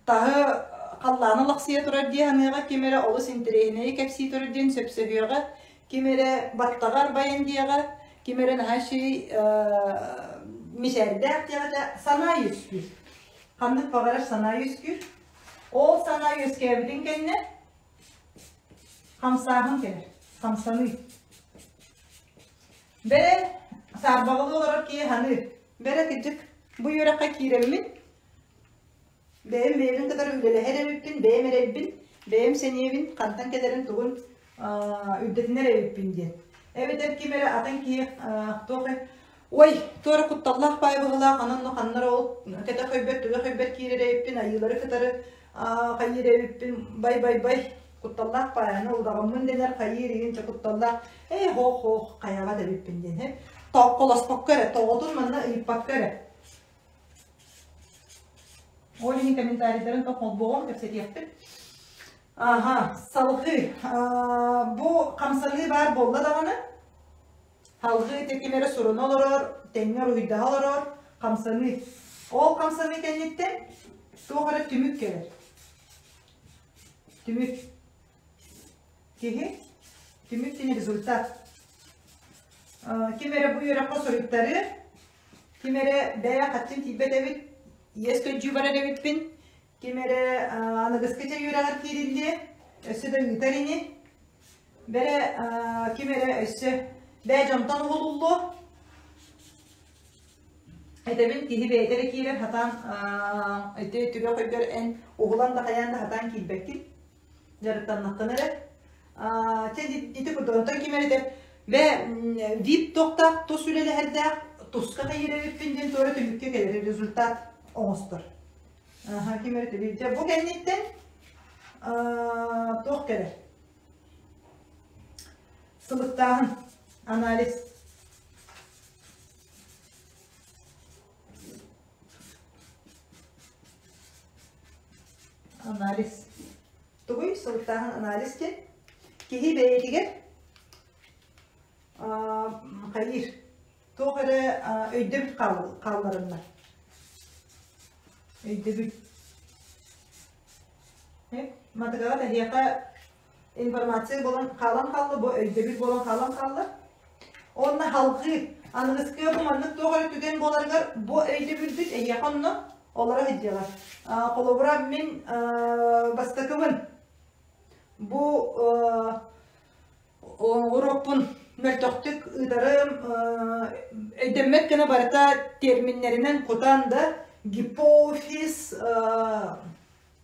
таһы халлааны лахсыйа турар дии саныаҕа, ким эрэ олус интэриэһинэйи кэпсии турар диэн сөпсөһүөҕэ, ким эрэ баттаҕа арбайан диэҕэ, ким эрэ наһаа үчүгэй мичээрдээх диэҕэ санаа үөскүүр. Ханнык баҕарар санаа үөскүүр. Ол санаа үөскээбитин кэннэ хамсааһын кэлэр, хамсаныы. Бэрэ саарбаҕалыы олорор киһи саныыр. Бэрэ кырдьык бу үөрэххэ киирэммин, бэйэм бэйэбин кытары үлэлэһэр эбиппин, бэйэм эрэйбин, бэйэм сэниэбин хантан кэлэрин тугун үрдэтинэр эбиппин диэн. Эбэтэр ким эрэ атын киһи туох Ой, туора кутталлаах баай быһыылаах, онон ханна эрэ ол кэтэх өйбөр, түгэх өйбөр киирэр эбиппин, айыылары кытары хайыыр эбиппин, бай-бай-бай, кутталлаах баайаны удаҕаммын дэнэр, хайыыр игин чэ кутталлаах, ээ хоох-хоох, хайаҕа да эбиппин диэн, һэ. Тоокколоспокко эрэ, тоҕотун манна ыйыппакка эрэ. Ол иһин комментарийдарын то холбоҕом кэпсэтиэхпит. Аха, салгыы. Бу хамсаныы баар буолла даҕаны, Салгыы ити ким эрэ суруна олорор, тэҥҥэ уруһуйдаһа олорор, хамсаныы. Ол хамсаныы кэнниттэн туох эрэ түмүк кэлэр. Түмүк. Киһи түмүк диэн результат. Ким эрэ бу үөрэххэ суруйтарыы, ким эрэ бэйэ хаччын тиийбэт эбит, иэс көрдүү барар эбиппин, ким эрэ аныгыскы чэй үөрэҕэр киириллиэ, өссө да ыытар ини. Бэрэ ким эрэ өссө бээ дьонтон уһулуллуо. Этэбин киһи бэйэтэ эрэ киирэр хатаан ити түгэх өйгөр эн уһулан да хайаан да хатаан киирбэккин. Дьарыктаннаххына эрэ. Чэ ити курдук онтон ким эрэ этэр бээ вип тохтоох тус үлэлэһэрдээх туска хайыыр эбиппин диэн туора түмүккэ кэлэр результат оҥостор. Аха ким эрэ төлүүр. Дьэ бу кэнниттэн туох кэлэр? Сылыктааһын, анализ. Анализ. Тугуй сылыктааһын анализ диэн? Киһи бэйэтигэр хайыыр туох эрэ өйдөбүл хаалларынна. Өйдөбүл. Матыгаҕа эһиэхэ информация буолан хаалан хаалла, бу өйдөбүл буолан хаалан хаалла. Уонна халҕыы, аныгыскыга бу маннык туох эрэ түгэн буоларыгар бу өйдөбүлбүт эһиэхэ онно олоро сылдьыаҕа. Холобура, мин бастакыбын бу Уруокпун мөлтөхтүк ыытарым, өйдөммөт гына барыта терминнэринэн кутан да гипофиз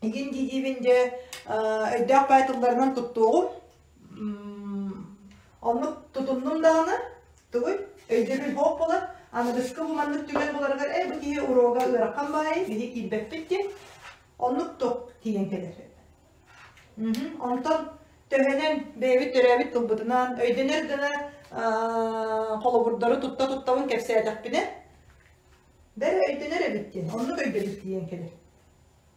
игин дии-диибин дьэ өйдөөх баай тылларынан туттуоҕум. Оннук тутуннум даҕаны тугуй өйдөбүл суох буолар. Аныгыскы бу маннык түгэн буоларыгар ээ бу киһи уруога ыарахан баайы биһи киирбэппит диэн оннук туох тиийэн кэлэр. Онтон төһөнөн бэйэбит төрөөбүт тылбытынан өйдөнөр гына холобурдары тутта-туттабын кэпсээтэхпинэ, бэрэ өйдөнөр эбит диэн, оннук өйдөбүл тиийэн кэлэр.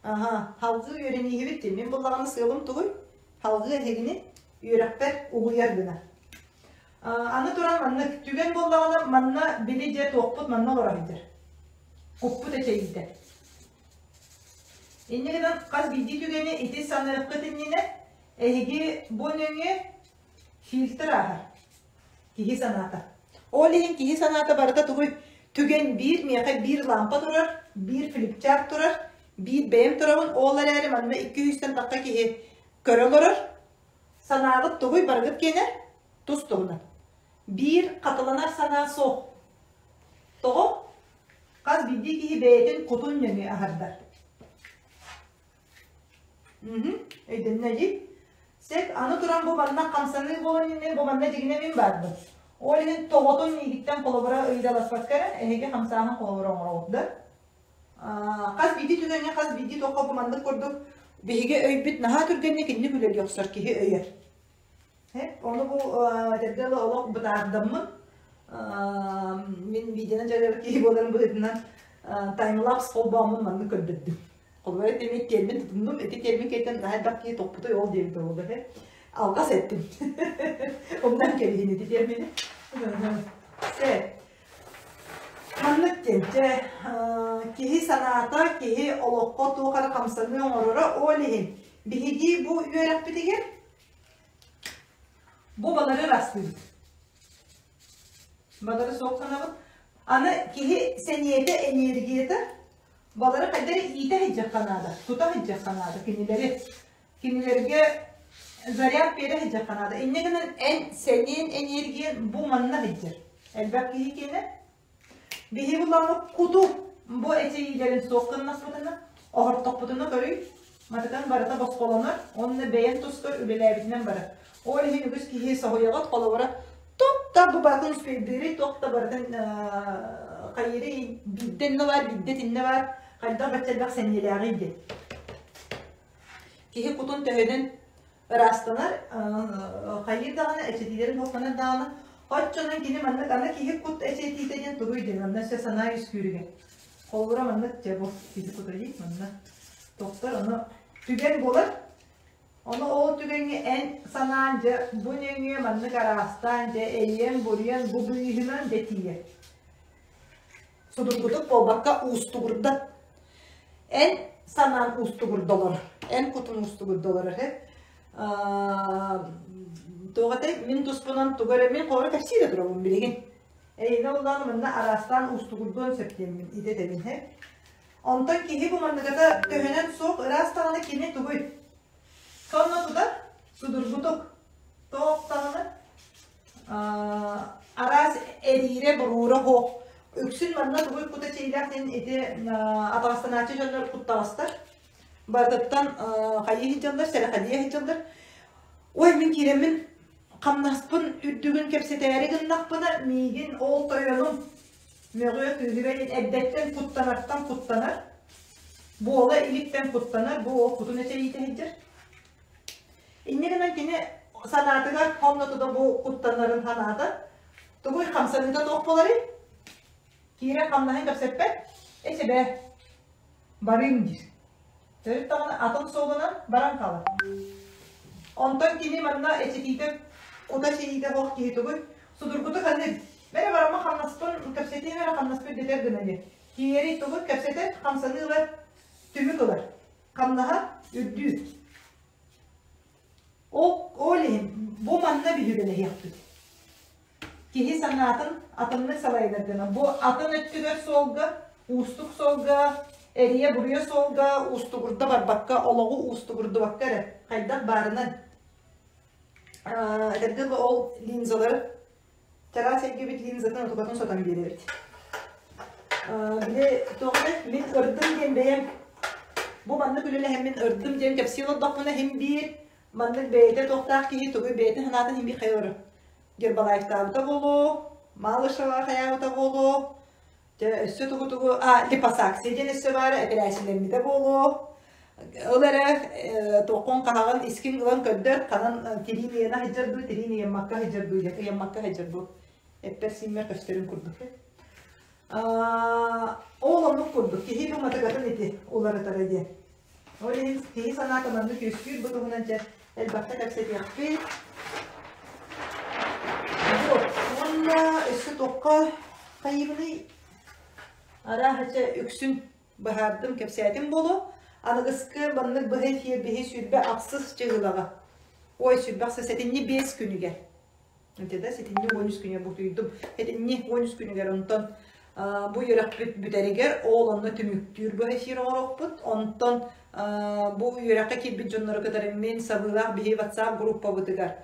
Аһа, салгыы үөрэнииһибит диэн. Мин буллаҕына сыалым тугуй? Салгыы эһигини үөрэхпэр угуйар гына. Аны туран маннык түгэн буоллаҕына, манна били дьэ туохпут манна олоро сылдьар. Куппут эчэйиитэ. Инньэ гынан хас биирдии түгэни ити саныаххыт иннинэ эһиги бу нөҥүө фильтр ааһар киһи санаата. Ол иһин киһи санаата барыта тугуй? Түгэн биир, миэхэ биир лампа турар, биир флипчарт турар, биир бэйэм турабын, ол эрээри манна 200-тэн тахха киһи көрө олорор. Санааҕыт тугуй барыгыт киэнэ? Тус туһунан. Биир хатыланар санаа суох. Тоҕо? Хас биирдии киһи бэйэтин кутун нөҥүө аһардар. Өйдөннө дии? Сөп, аны туран бу манна хамсаныы буолан иннинэ бу манна дьигинэ мин баарбын. Ол иһин тоҕотун миигиттэн холобура ыйыталаспакка эрэ эһиги хамсааһын холобура оҥороҕут да? Хас биирдии түгэҥҥэ хас биирдии туохха бу маннык курдук биһиги өйбүт наһаа түргэнник инник үлэлии охсор киһи өйөр. Ону бу этэргэ дылы олох бытаардаммын мин видеоны дьарыгар киһи буоларым быһыытынан таймлапс холбооммун маннык көрдөрдүм. Холобура ити термин тутуннум, ити термин кэйтэн наһаа элбэх киһи топпутой ол диэбитэ буолла этэ. Алҕас эттим. Умнан кэбиһин ити термини. Се. Маннык диэн, дьэ, киһи санаата, киһи олоххо туох эрэ хамсаныы оҥороро, ол иһин биһиги бу үөрэхпитигэр Бу балары ырастыыбыт. Балары суох гынабыт. Аны киһи сэниэтэ, энергията балары хайдах эрэ иитэ сылдьыахха наада, тута сылдьыахха наада кинилэри. Кинилэргэ заряд биэрэ сылдьыахха наада. Инньэ гынан эн сэниэн, энергиян бу манна сылдьар. Элбэх киһи киэнэ Биһиги буламмыт куту бу эчэйиилэрин суох гыннахпытына, оһортохпутуна көрүй, матыкан барыта босхолонор уонна бэйэн тускар үлэлээбитинэн барар. Ол иһин үгүс киһи соһуйаҕыт, холобура, туох да бу барытын успейдыырый, туох да барытын хайыырый, биирдэ иннэ баар, биирдэ итиннэ баар, хайдах бачча элбэх сэниэлээҕий диэн. Киһи кутун төһөнөн ыраастанар, хайыыр даҕаны, эчэтиилэрин уохтанар даҕаны, оччонон кини маннык аны киһи кут эчэтиитэ диэн тугуй диэн манна өссө санаа үскүүрүгэр. Холобура маннык дьэ бу киһи кута дии манна тохтор ону түгэн буолар. Ону ол түгэҥҥэ эн санаан дьэ бу нөҥүө маннык араастаан дьэ эйиэн-буруйан бу быыһынан дьэ тиийэр. Судургутук буолбакка уустугурда. Эн санаан уустугурда олорор. Эн кутун уустугурда олорор. Туох этэй? Мин туспунан тугу эрэ мин хоро кэпсии да турабын билигин. Эйиэнэ улаан манна араастаан уустугурдуон сөп диэммин идэ этэбин һэ. Онтон киһи бу манныгата төһөнөн суох ыраас даҕаны кини тугуй? Сонно тута судургутук туох даҕаны араас эриирэ-буруулара суох. Үксүн манна тугуй кута чэйдээх диэн ити атаҕастанааччы дьоннор куттаҕастар. Барытыттан хайыы сылдьаллар, сэрэхэдийэ сылдьаллар. Ой, мин киирэммин хамнаспын үрдүгүн кэпсэтээри гыннахпына, миигин ол тойонум мөҕүө кыыһырыа диэн эрдэттэн куттанартан куттанар, буола иликтэн куттанар, бу уол кутун эчэйиитэ сылдьар. Инньэ гынан кини санаатыгар хоннотута бу куттанарын санаата тугуй хамсаныыта туох буоларый? Киирэн хамнаһын кэпсэппэт, эчэбээ, барыым диир. Төрүт даҕаны атын суолунан баран хаалар. Онтон кини манна эчэтиитэ кута сириитэ суох киһи тугуй? Судургутук ханнык? Бэрэ барамма хамнаспын кэпсэтиим эрэ хамнаспын дэтэр гына диэн. Киирэрий тугуй кэпсэтэр, хамсаныы ылар, түмүк ылар. Хамнаһа үрдүүр. Ол, ол иһин бу манна биһирэлэһиэхпит. Киһи санаатын атыннык салайынар гына. Бу атын өттүгэр суолга, уустук суолга, эрийэ-буруйа суолга уустугурда барбакка, олоҕу уустугурдубакка эрэ хайдах баарынан этэргэ ол линзалары Чараас эйгэбит линзатын отукатын сотон биэрэбит. Били туох эрэ мин ырдым диэн бэйэм бу маннык үлэлэһэммин ырдым диэн кэпсии олордохпуна иһин биир маннык бэйэтэ туохтаах киһи тугу бэйэтин санаатын иһин биир хайа Гербалайфтаабыта буолуо, Малышева хайаабыта буолуо, Дьэ, өссө тугу-тугу, а, липосакция диэн өссө баара, эпэрээссийэлэммитэ буолуо. Ол эрэ туоххун хаһаҕын искин ылан көрдөр, ханан тириин ыйана сылдьар дуу, тириин ыйаммакка сылдьар дуу, ыйаммакка сылдьар дуу. Эппэр-сииммэр көстөрүн курдук. Ол оннук курдук, киһи бу матыгатын ити уларытара диэн. Ол иһин киһи санаата маннык үөскүүр бу туһунан дьэ элбэхтэ кэпсэтиэхпит. Вот, уонна өссө туохха хайыыбыный? Арааһа үксүн быһаардым, кэпсээтим буолуо. Аныгыскы маннык быһа эфир биһи 28 чыһылаҕа. Ой, 28 сэтинньи 5 күнүгэр. Ити сэтинньи 13 күнүгэр бутуйдум. Сэтинньи 13 күнүгэр онтон бу үөрэхпит бүтэригэр ол онно түмүктүүр быһа эфир оҥоруохпут. Онтон бу үөрэххэ киирбит дьоннору кытары мин сабыылаах биһи WhatsApp группабытыгар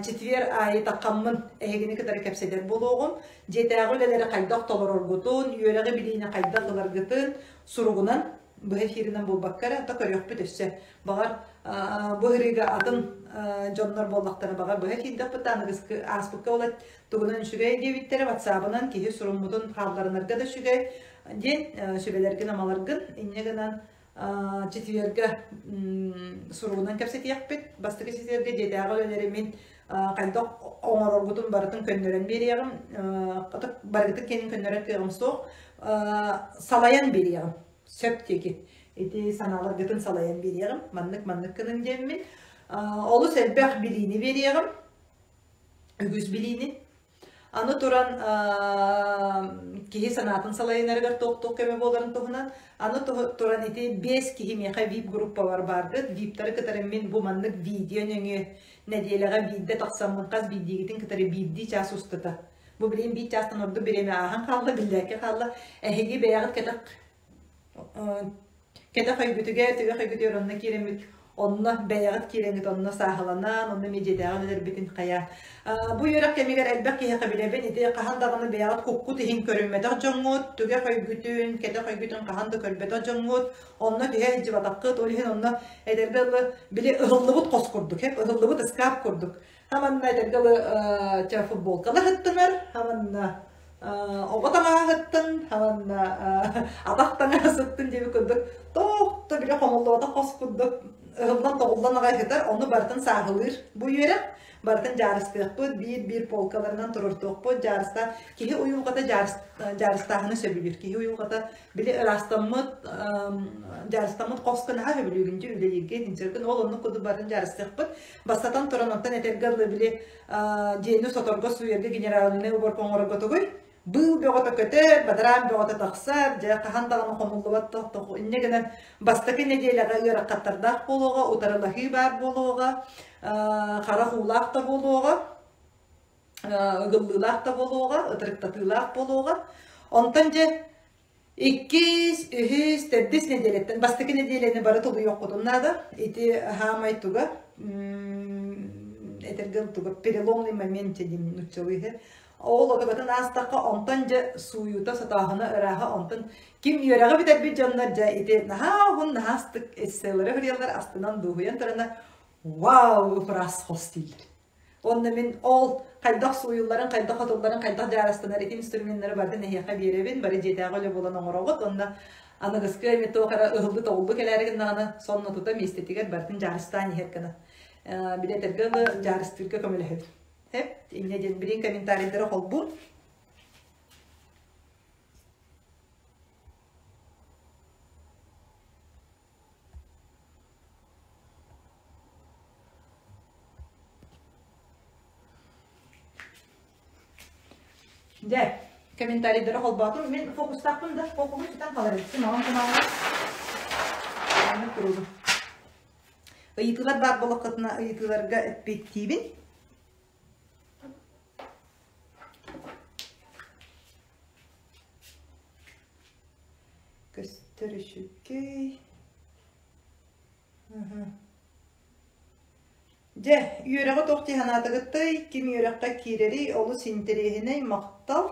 четверг аайы таххаммын эһигини кытары кэпсэтэр буолуоҕум. Дьиэтээҕи үлэлэри хайдах толороргутун, үөрэҕи билиини хайдах ыларгытын суругунан быһа эфиринэн буолбакка эрэ, то көрүөхпүт өссө. Баҕар бу ырыыга атын дьоннор буоллахтара баҕар быһа киирдэхпит аныгыскы ааспыкка ол тугунан үчүгэй диэбиттэрэ ватсабынан киһи суруммутун хаалларынарга да үчүгэй диэн сүбэлэргин амаларгын инньэ гынан четвергэ суругунан кэпсэтиэхпит. Бастакы четвергэ дьиэтээҕи үлэлэри мин Хайдах оҥороргутун барытын көннөрөн биэриэҕим. Барыгытын кэнин көннөрөр кыаҕым суох. Салайан биэриэҕим. Сөп диэки. Ити санааларгытын салайан биэриэҕим. Маннык-маннык гыныҥ диэммин. Олус элбэх билиини биэриэҕим. Үгүс билиини. Аны туран киһи санаатын салайынарыгар туох-туох көмө буоларын туһунан, аны туран ити биэс киһи миэхэ VIP-группалар бааргыт, VIP-тары кытары мин бу маннык видео нөҥүө нэдиэлэҕэ биирдэ тахсаммын хас биирдиигитин кытары биирдии чаас устата. Бу билигин биир чаастан ордук бириэмэ ааһан хаалла, биллээккэ хаалла. Эһиги бэйэҕит кэтэх Кэтэх өйгүтүгэр, түгэх өйгүтүгэр онно киирэммит, онно бэйэҕит киирэҥҥит онно сааһыланан, онно медиадаҕа үлэлэрбитин хайа. Бу үөрэх кэмигэр элбэх киһиэхэ билэбин, ити хаһан даҕаны бэйэҕит куккут иһин көрүммэтэх дьоҥҥут, түгэх өйгүтүн, кэтэх өйгүтүн хаһан да көрбөтөх дьоҥҥут, онно түһэ сылдьыбатаххыт, ол иһин онно эдэргэ дылы били ыһыллыбыт хос курдук, ыһыллыбыт ыскаап курдук. Хаманна этэргэ дылы чэ футболкалар ыттынар, хаманна оҕо таҥаһыттан уонна атах таҥаһа сыттын диэбит курдук туох да били хомуллубатах хос курдук ыһыллан-тоҕуллан аҕай сытар, ону барытын сааһылыыр бу үөрэх. Барытын дьаарыстыахпыт, биир-биир полкаларынан туруортуохпут, дьаарыстаах киһи уйулҕата дьаарыстааһыны сөбүлүүр. Киһи уйулҕата били ыраастаммыт дьаарыстаммыт хоско наһаа сөбүлүүгүн дии үлэлииргэ итинчэргин ол оннук курдук барытын дьаарыстыахпыт. Бастатан туран онтон этэргэ дылы били дьиэни соторго сууйарга генеральнай уборка оҥорорго тугуй? Быыл бөҕөтө көтөр, бадараан бөҕөтө тахсар, дьэ хаһан даҕаны хомуллубат инньэ гынан бастакы нэдиэлэҕэ ыарахаттардаах буолуоҕа, утарылаһыы баар буолуоҕа, харах уулаах да буолуоҕа, ыгыллыылаах да буолуоҕа, ытырыктатыылаах буолуоҕа. Онтон дьэ Иккис, үһүс, төрдүс нэдиэлэттэн бастакы нэдиэлэни бары тулуйуоххутун наада. Ити хаамай туга этэргэ туга переломный момент диэн нууччалыы Ол отугатын аастахха онтон дьэ сууйуута, сотооһуна ырааһа онтон ким үөрэҕи бүтэрбит дьоннор дьэ ити наһаа уһун наһаа астык эсселары суруйаллар астынан дуоһуйан турана вау ыраас хос дииллэр. Уонна мин ол хайдах сууйулларын, хайдах хотулларын, хайдах дьаарыстанар ити инструменнары барытын эһиэхэ биэрэбин, бары дьиэтээҕи үлэ буолан оҥороҕут уонна аныгыскы эми туох эрэ ыһыллы-тоҕуллу кэлээри гыннаҕына сонно тута миэстэтигэр барытын дьаарыстаан иһэр гына. Били этэргэ дылы дьаарыстыырга көмөлөһөбүн. Эп, инньэ диэн билин комментарийдары холбуур. Дьэ, комментарийдары холбоотум. Мин фокустаахпын да, фокуһум сүтэн хаалар эбит. Маҕан кумааҕы. Маннык туруубун. Ыйытыылар баар буоллаххытына ыйытыыларга эппиэттиибин. Көстөр үчүгэй. Дьэ, үөрэҕи туох дии санаатыгытый? Ким үөрэххэ киирэрий? Олус интэриэһинэй, махтал.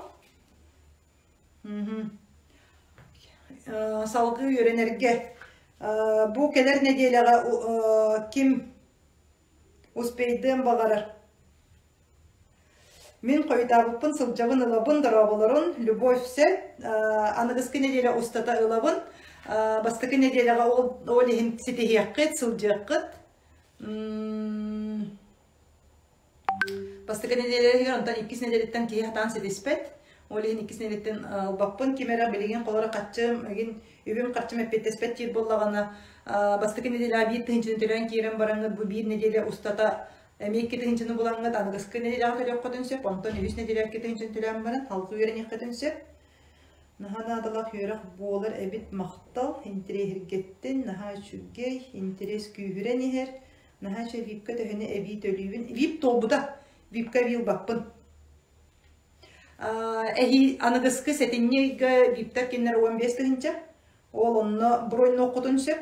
Салгыы үөрэнэргэ бу кэлэр нэдиэлэҕэ ким успейдыан баҕарар? Мин хойутаабыппын сылдьабын ылабын, дорооболорун, Любовь все. Аныгыскы нэдиэлэ устата ылабын. Бастакы нэдиэлэҕэ ол, ол иһин ситиһиэххит, сылдьыаххыт. Бастакы нэдиэлэ онтон иккис нэдиэлэттэн киһи хатаан ситиспэт. Ол иһин иккис нэдиэлэттэн ылбаппын. Ким эрэ билигин холоро хаччым, игин үбүм харчым эппиэттэспэт диир буоллаҕына, бастакы нэдиэлэҕэ биир тыһыынчаны төлөөн киирэн бараҥҥыт бу биир нэдиэлэ устата Эмиэ 2 тыһыынчаны булаҥҥыт аныгыскы нэдиэлэҕэ төлүөххүтүн сөп, онтон үһүс нэдиэлэ 2 тыһыынчаны төлөөн баран салгыы үөрэниэххитин сөп. Наһаа наадалаах үөрэх буолар эбит махтал, интэриэһиргэттин, наһаа үчүгэй, интэриэс күүһүрэн иһэр, наһаа үчүгэй випка төһөнү эбии төлүүбүн. Вип туолбута, випка эбии ылбаппын. Эһии аныгыскы сэтинньи ыйга виптэр кинилэр 15 тыһыынча, ол онно броньнуоххутун сөп.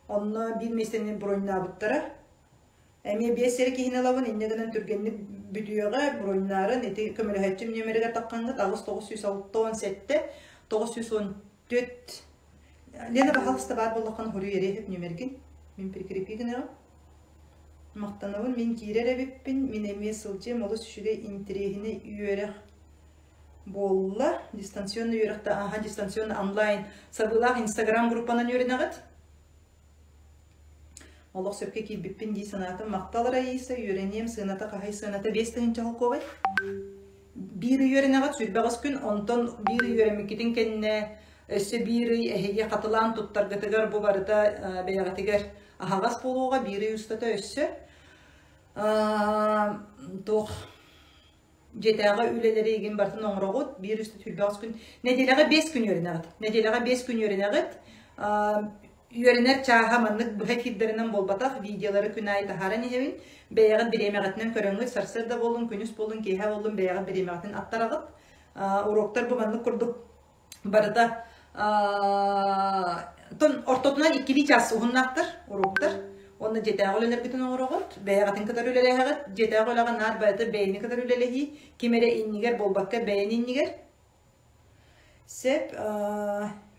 Онно биир миэстэни броньнаабыттара. Эмиэ биэс эрэ киһини ылабын, инньэ гынан түргэнник бүтүөҕэ, броньнаарын ити көмөлөһөөччүм нүөмэригэр таххаҥҥыт 8967 914 Лена, пожалуйста, баар буоллаххына хоруй эриэһип нүөмэргин. Мин прикрепи гыныаҕым. Махтанабын, мин киирэр эбиппин, мин эмиэ сылдьыам, олус үчүгэй интэриэһинэй үөрэх буолла. Дистанционный үөрэхтэ, аха, дистанционный онлайн сабыылаах инстаграм группанан үөрэнэҕит. Олох сөпкө киирбиппин дии санаатым. Махтал Раиса, үөрэниэм сыаната хаһай сыаната 5000 холкуобай. Биир ый үөрэнэҕит 28 күн, онтон биир ый үөрэммиккитин кэннэ өссө биир ый эһиги хатылаан туттаргытыгар бу барыта бэйэҕитигэр аһаҕас буолуоҕа биир ый устата өссө туох дьиэтээҕи үлэлэри игин барытын оҥороҕут биир үстэ 28 күн нэдиэлэҕэ 5 күн үөрэнэҕит нэдиэлэҕэ 5 күн үөрэнэҕит үөрэнэр чааһа маннык быһа эфирдэринэн буолбатах видеолары күн аайы таһааран иһэбин бэйэҕит бириэмэҕитинэн көрөҥҥүт сарсыарда буоллун күнүс буоллун киэһэ буоллун бэйэҕит бириэмэҕитин аттараҕыт уроктар бу маннык курдук барыта ортотунан иккилии чаас уһуннаахтар уроктар уонна дьиэтээҕи үлэлэргитин оҥороҕут бэйэҕитин кытары үлэлэһэҕит дьиэтээҕи үлэҕэ наар барыта бэйэни кытары үлэлэһии ким эрэ иннигэр буолбакка бэйэни иннигэр Сөп,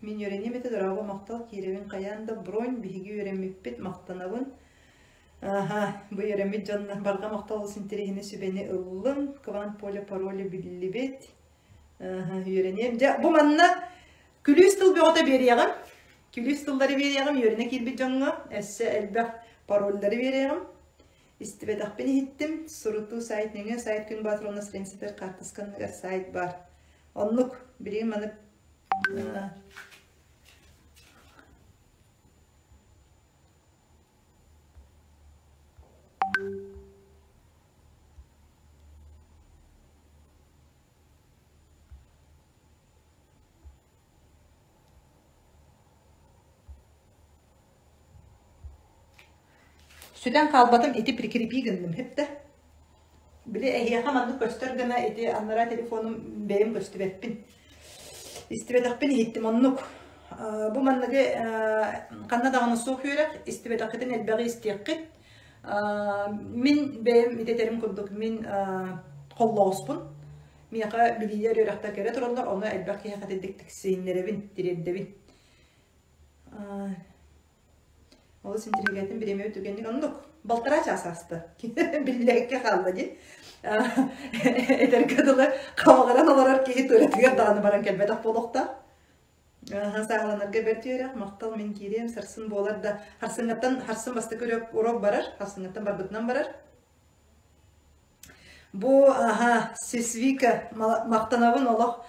мин үөрэниэм этэ, дорообо, махтал, киирэбин хайаан да, бронь, биһиги үөрэммиппит, махтанабын. Аха, бу үөрэммит дьонно барҕа махтал олус интэриэһинэй сүбэни ыллым, квант поле пароля биллибит. Аха, үөрэниэм. Дьэ, бу манна күлүүс тыл бөҕөтө биэриэҕим. Күлүүс тыллары биэриэҕим, үөрэнэ киирбит дьоҥҥо өссө элбэх парольдары биэриэҕим. Истибэтэхпин иһиттим, сурутуу сайт нөҥүө сайт күн баатыр уонна страницатыгар хаартыска анныгар сайт баар. Оннук, билигин маны Сүтэн хаалбатым ити прикрепи гынным хэптэ. Били эһиэхэ маннык көстөр гына ити анараа телефонум бэйэм көстүбэппин. Истибэтэхпин иһиттим оннук. Бу манныгы ханна даҕаны суох үөрэх, истибэтэххитин элбэҕи истиэххит. Мин бэйэм итэтэрим курдук мин холлоҕоспун. Миэхэ билиилэр үөрэхтэр кэлэ тураллар, ону элбэх киһиэхэ итинник тиксиһиннэрэбин, тириэрдэбин. Олус интириэһиргээтим бириэмэбит түгэнник оннук балтараа чаас ааста. Биллээккэ хаалла дии. Этэргэ дылы хабаҕыран олорор киһи туалетыгар даҕаны баран кэлбэтэх буолуохтаах. Сааһыланарга бэрт үөрэх, махтал мин киириэм, сарсын буолар да, харсыҥҥаттан харсын бастакы урок барар, харсыҥҥаттан барбытынан барар. Бу аһа Сисвика махтанабын олох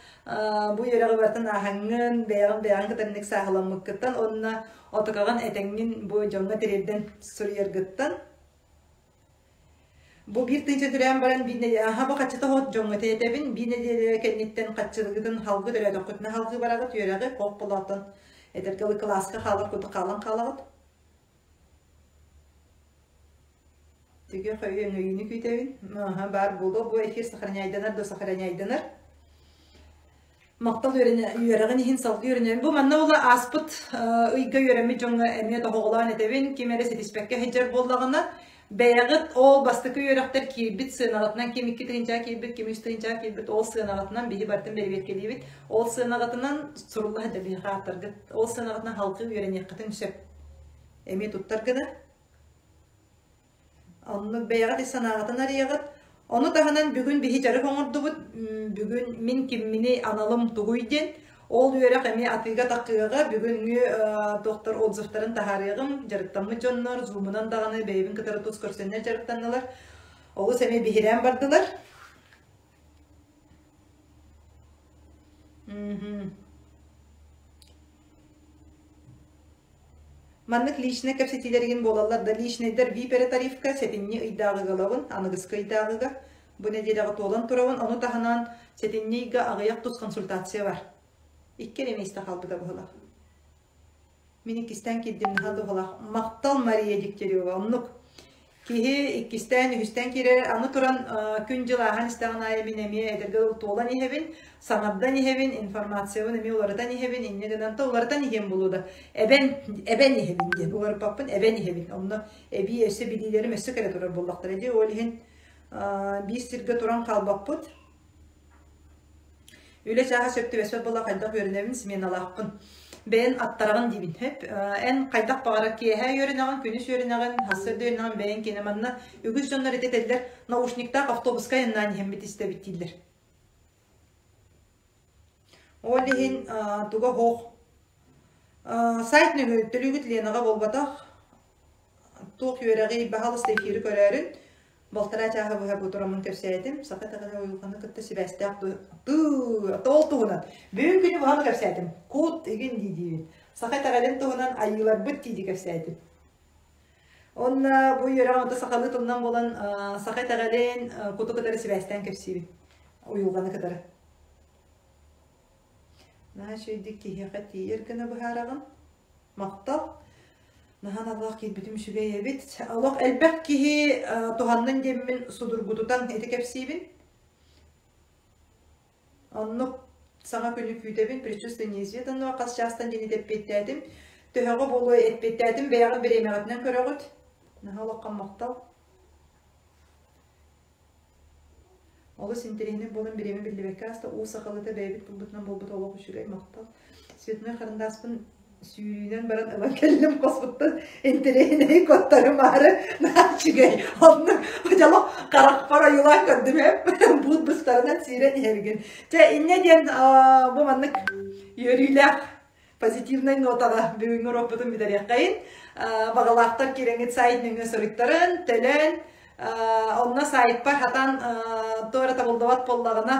бу үөрэҕи барытын ааһаҥҥын, бэйэҕин бэйэҕин кытары сааһыламмыккыттан уонна отукаҕын этэҥҥин бу дьоҥҥо тириэрдэн суруйаргыттан. Бу биир тыынча төрөөн баран биир нэдиэлэ аһа бу хаччыта оһот дьоҥҥо тэйэтэбин, биир нэдиэлэ кэнниттэн хаччылыгытын халгы төрөөтөххүтүнэ халгыы бараҕыт, үөрэҕи хоох болоотон этэргэ дылы кылааска хаалар курдук хаалан хаалаҕыт. Түгэх өйүнү күүтэбин. Аха, баар буолуо. Бу эфир сохраняйданар да сохраняйданар. Махтал үөрэҕин иһин салгыы үөрэнэбин. Бу манна була ааспыт ыйга үөрэммит дьоҥҥо эмиэ тоһоҕолоон этэбин. Ким эрэ ситиспэккэ сылдьар буоллаҕына, бэйэҕит ол бастакы үөрэхтэр киирбит сыанаҕытынан ким икки тыһыынчаҕа киирбит, ким үс тыһыынчаҕа киирбит, ол сыанаҕытынан биһи барытын бэрэбиэркэлиибит. Ол сыанаҕытынан сурулла сылдьар биһиэхэ ааттаргыт. Ол сыанаҕытынан халҕыы үөрэниэххитин сөп. Эмиэ туттар гына. Оннук бэйэҕит ис санааҕытын арыйаҕыт. Ону таһынан бүгүн биһи дьарык оҥордубут. Бүгүн мин кимминий аналым тугуй диэн. Ол үөрэх эмиэ атыыга таххыаҕа. Бүгүҥҥү доктор отзывтарын таһаарыаҕым. Дьарыктаммыт дьоннор зумунан даҕаны бэйэбин кытары тус көрсөннөр дьарыктаннылар. Олус эмиэ биһирээн бардылар. Маннык личнэй кэпсэтиилэригин буолаллар да личнэйдэр VIP эрэ тарифка сэтинньи ыйдааҕыга ылабын, аныгыскы ыйдааҕыга. Бу нэдиэлэҕэ туолан турабын, ону таһынан сэтинньи ыйга аҕыйах тус консультация бар. Икки эрэ миэстэ хаалбыта быһыылаах. Мин иккистээн киирдим, наһаа туһалаах. Махтал Мария Дегтярева, оннук. Киһи иккистээн, үһүстээн киирэр. Аны туран күн-дьыл ааһан истэҕин аайы мин эмиэ эдэргэ дылы туолан иһэбин, саҥардан иһэбин, информациябын эмиэ уларытан иһэбин, инньэ гынан то уларытан иһиэм буолуо да, эбэн, эбэн иһэбин диэн, уларыппаппын эбэн иһэбин. Онно эбии өссө билиилэрим өссө кэлэ турар буоллахтара дии. Ол иһин биир сиргэ туран хаалбаппыт. Үлэ чааһа сөп түбэспэт буолла хайдах үөрэнэбин, сменалаахпын. Бэйэн аттараҕын диибин. Хөп. Эн хайдах баҕарар киэһэ үөрэнэҕин, күнүс үөрэнэҕин, сарсыарда үөрэнэҕин, бэйэҥ киэнэ манна үгүс дьоннор ити этэллэр, наушниктаах автобуска айаннаан иһэммит истэбит дииллэр. Ол иһин туга суох. Сайт нөҥүө төлүүгүт Ленаҕа буолбатах. Туох үөрэҕий, баһаалыста эфири көрөөрүн. Балтараа чааһы быһа бу тураммын кэпсээтим. Саха итэҕэлэ уйулҕаны кытта сибээстээх тыы ол туһунан. Бүгүн күнү быһа кэпсээтим. Кут игин дии диибин. Саха итэҕэлин туһунан айыыларбыт дии дии кэпсээтим. Онно бу үөрэҕим ото сахалыы тылынан буолан саха итэҕэлин куту кытары сибээстээн кэпсиибин. Уйулҕаны кытары. Наһаа үчүгэйдик киһиэхэ тиийэр гына быһаараҕын. Махтал. Наһаа наллаах киирбитим үчүгэй эбит. Олох элбэх киһи туһаннын диэммин судургутутан ити кэпсиибин. Оннук саҥа күнү күүтэбин, предчувствие неизведанного хас чаастан диэн эппиэттээтим. Төһөҕө буолуо эппиэттээтим, бэйэҕит бириэмэҕитинэн көрөҕүт. Наһаа улахан махтал. Олус интэриэһинэй буолан бириэмэ биллибэккэ ааста. Уу сахалыыта бэйэбит булбутунан буолбута олох үчүгэй, махтал. Цветной харандааспын сүүрүүнэн баран ылан кэллим хоспуттан интэриэһинэй куоттарымаары наһаа үчүгэй. Оннук дьоло харахпар ойуулаан көрдүм ээ буут быстарынан сүүрэн иһэргин. Чэ инньэ диэн бу маннык үөрүүлээх позитивнай нотаҕа бүгүҥҥү уруокпутун бүтэриэххэйин. Баҕалаахтар киирэҥҥит сайт нөҥүө суруйтарын, төлөөн, онно сайтпар хатан туора табыллыбат буоллаҕына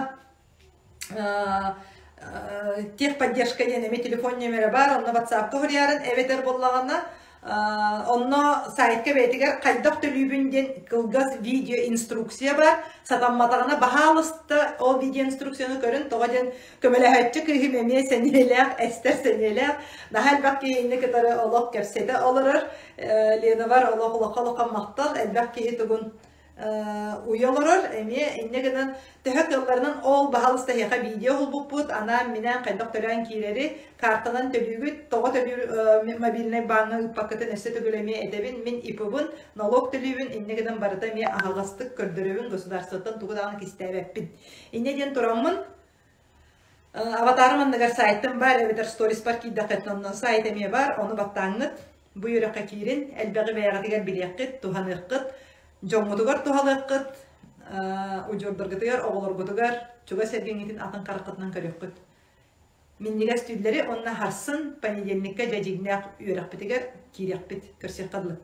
техподдержка диэн эмиэ телефон нүөмэрэ баар, онно ватсапка суруйарын эбэтэр буоллаҕына Онно сайтка бэйэтигэр хайдах төлүүбүн диэн кылгас видеоинструкция бар. Сатамматаҕына баһаалыста ол видеоинструкцияны көрүн, тоҕо диэн көмөлөһөөччү кыыһым эмиэ сэниэлээх, эстэр сэниэлээх. Наһаа элбэх киһини кытары олох кэпсэтэ олорор. Ленабар олох улахан улахан махтал, элбэх киһи тугун уйа олорор эмиэ инньэ гынан төһө кыалларынан ол баһаалыста эһиэхэ видео уһулбуппут анаан-минээн хайдах төлөөн киирэри картанан төлүүгүт тоҕо төлүүр мобильнай бааҥҥа ыыппаккытын өссө төгүл эмиэ этэбин мин ИП-бын налог төлүүбүн инньэ гынан барыта эмиэ аһаҕастык көрдөрөбүн государствоттан тугу даҕаны кистээбэппин инньэ диэн тураммын Аватарым анныгар сайтым баар эбэтэр сториспар киирдэххитинэ онно сайт эмиэ баар, ону баттааҥҥыт бу үөрэххэ киирин, элбэҕи бэйэҕитигэр билиэххит, туһаныаххыт, дьоҥҥутугар туһалыаххыт, удьуордаргытыгар, оҕолоргутугар чугас эргиҥҥитин атын хараххытынан көрүөххүт. Минньигэс түүллэри уонна харсын понедельникка дьэ дьиҥнээх үөрэхпитигэр киириэхпит, көрсүөххэ дылы.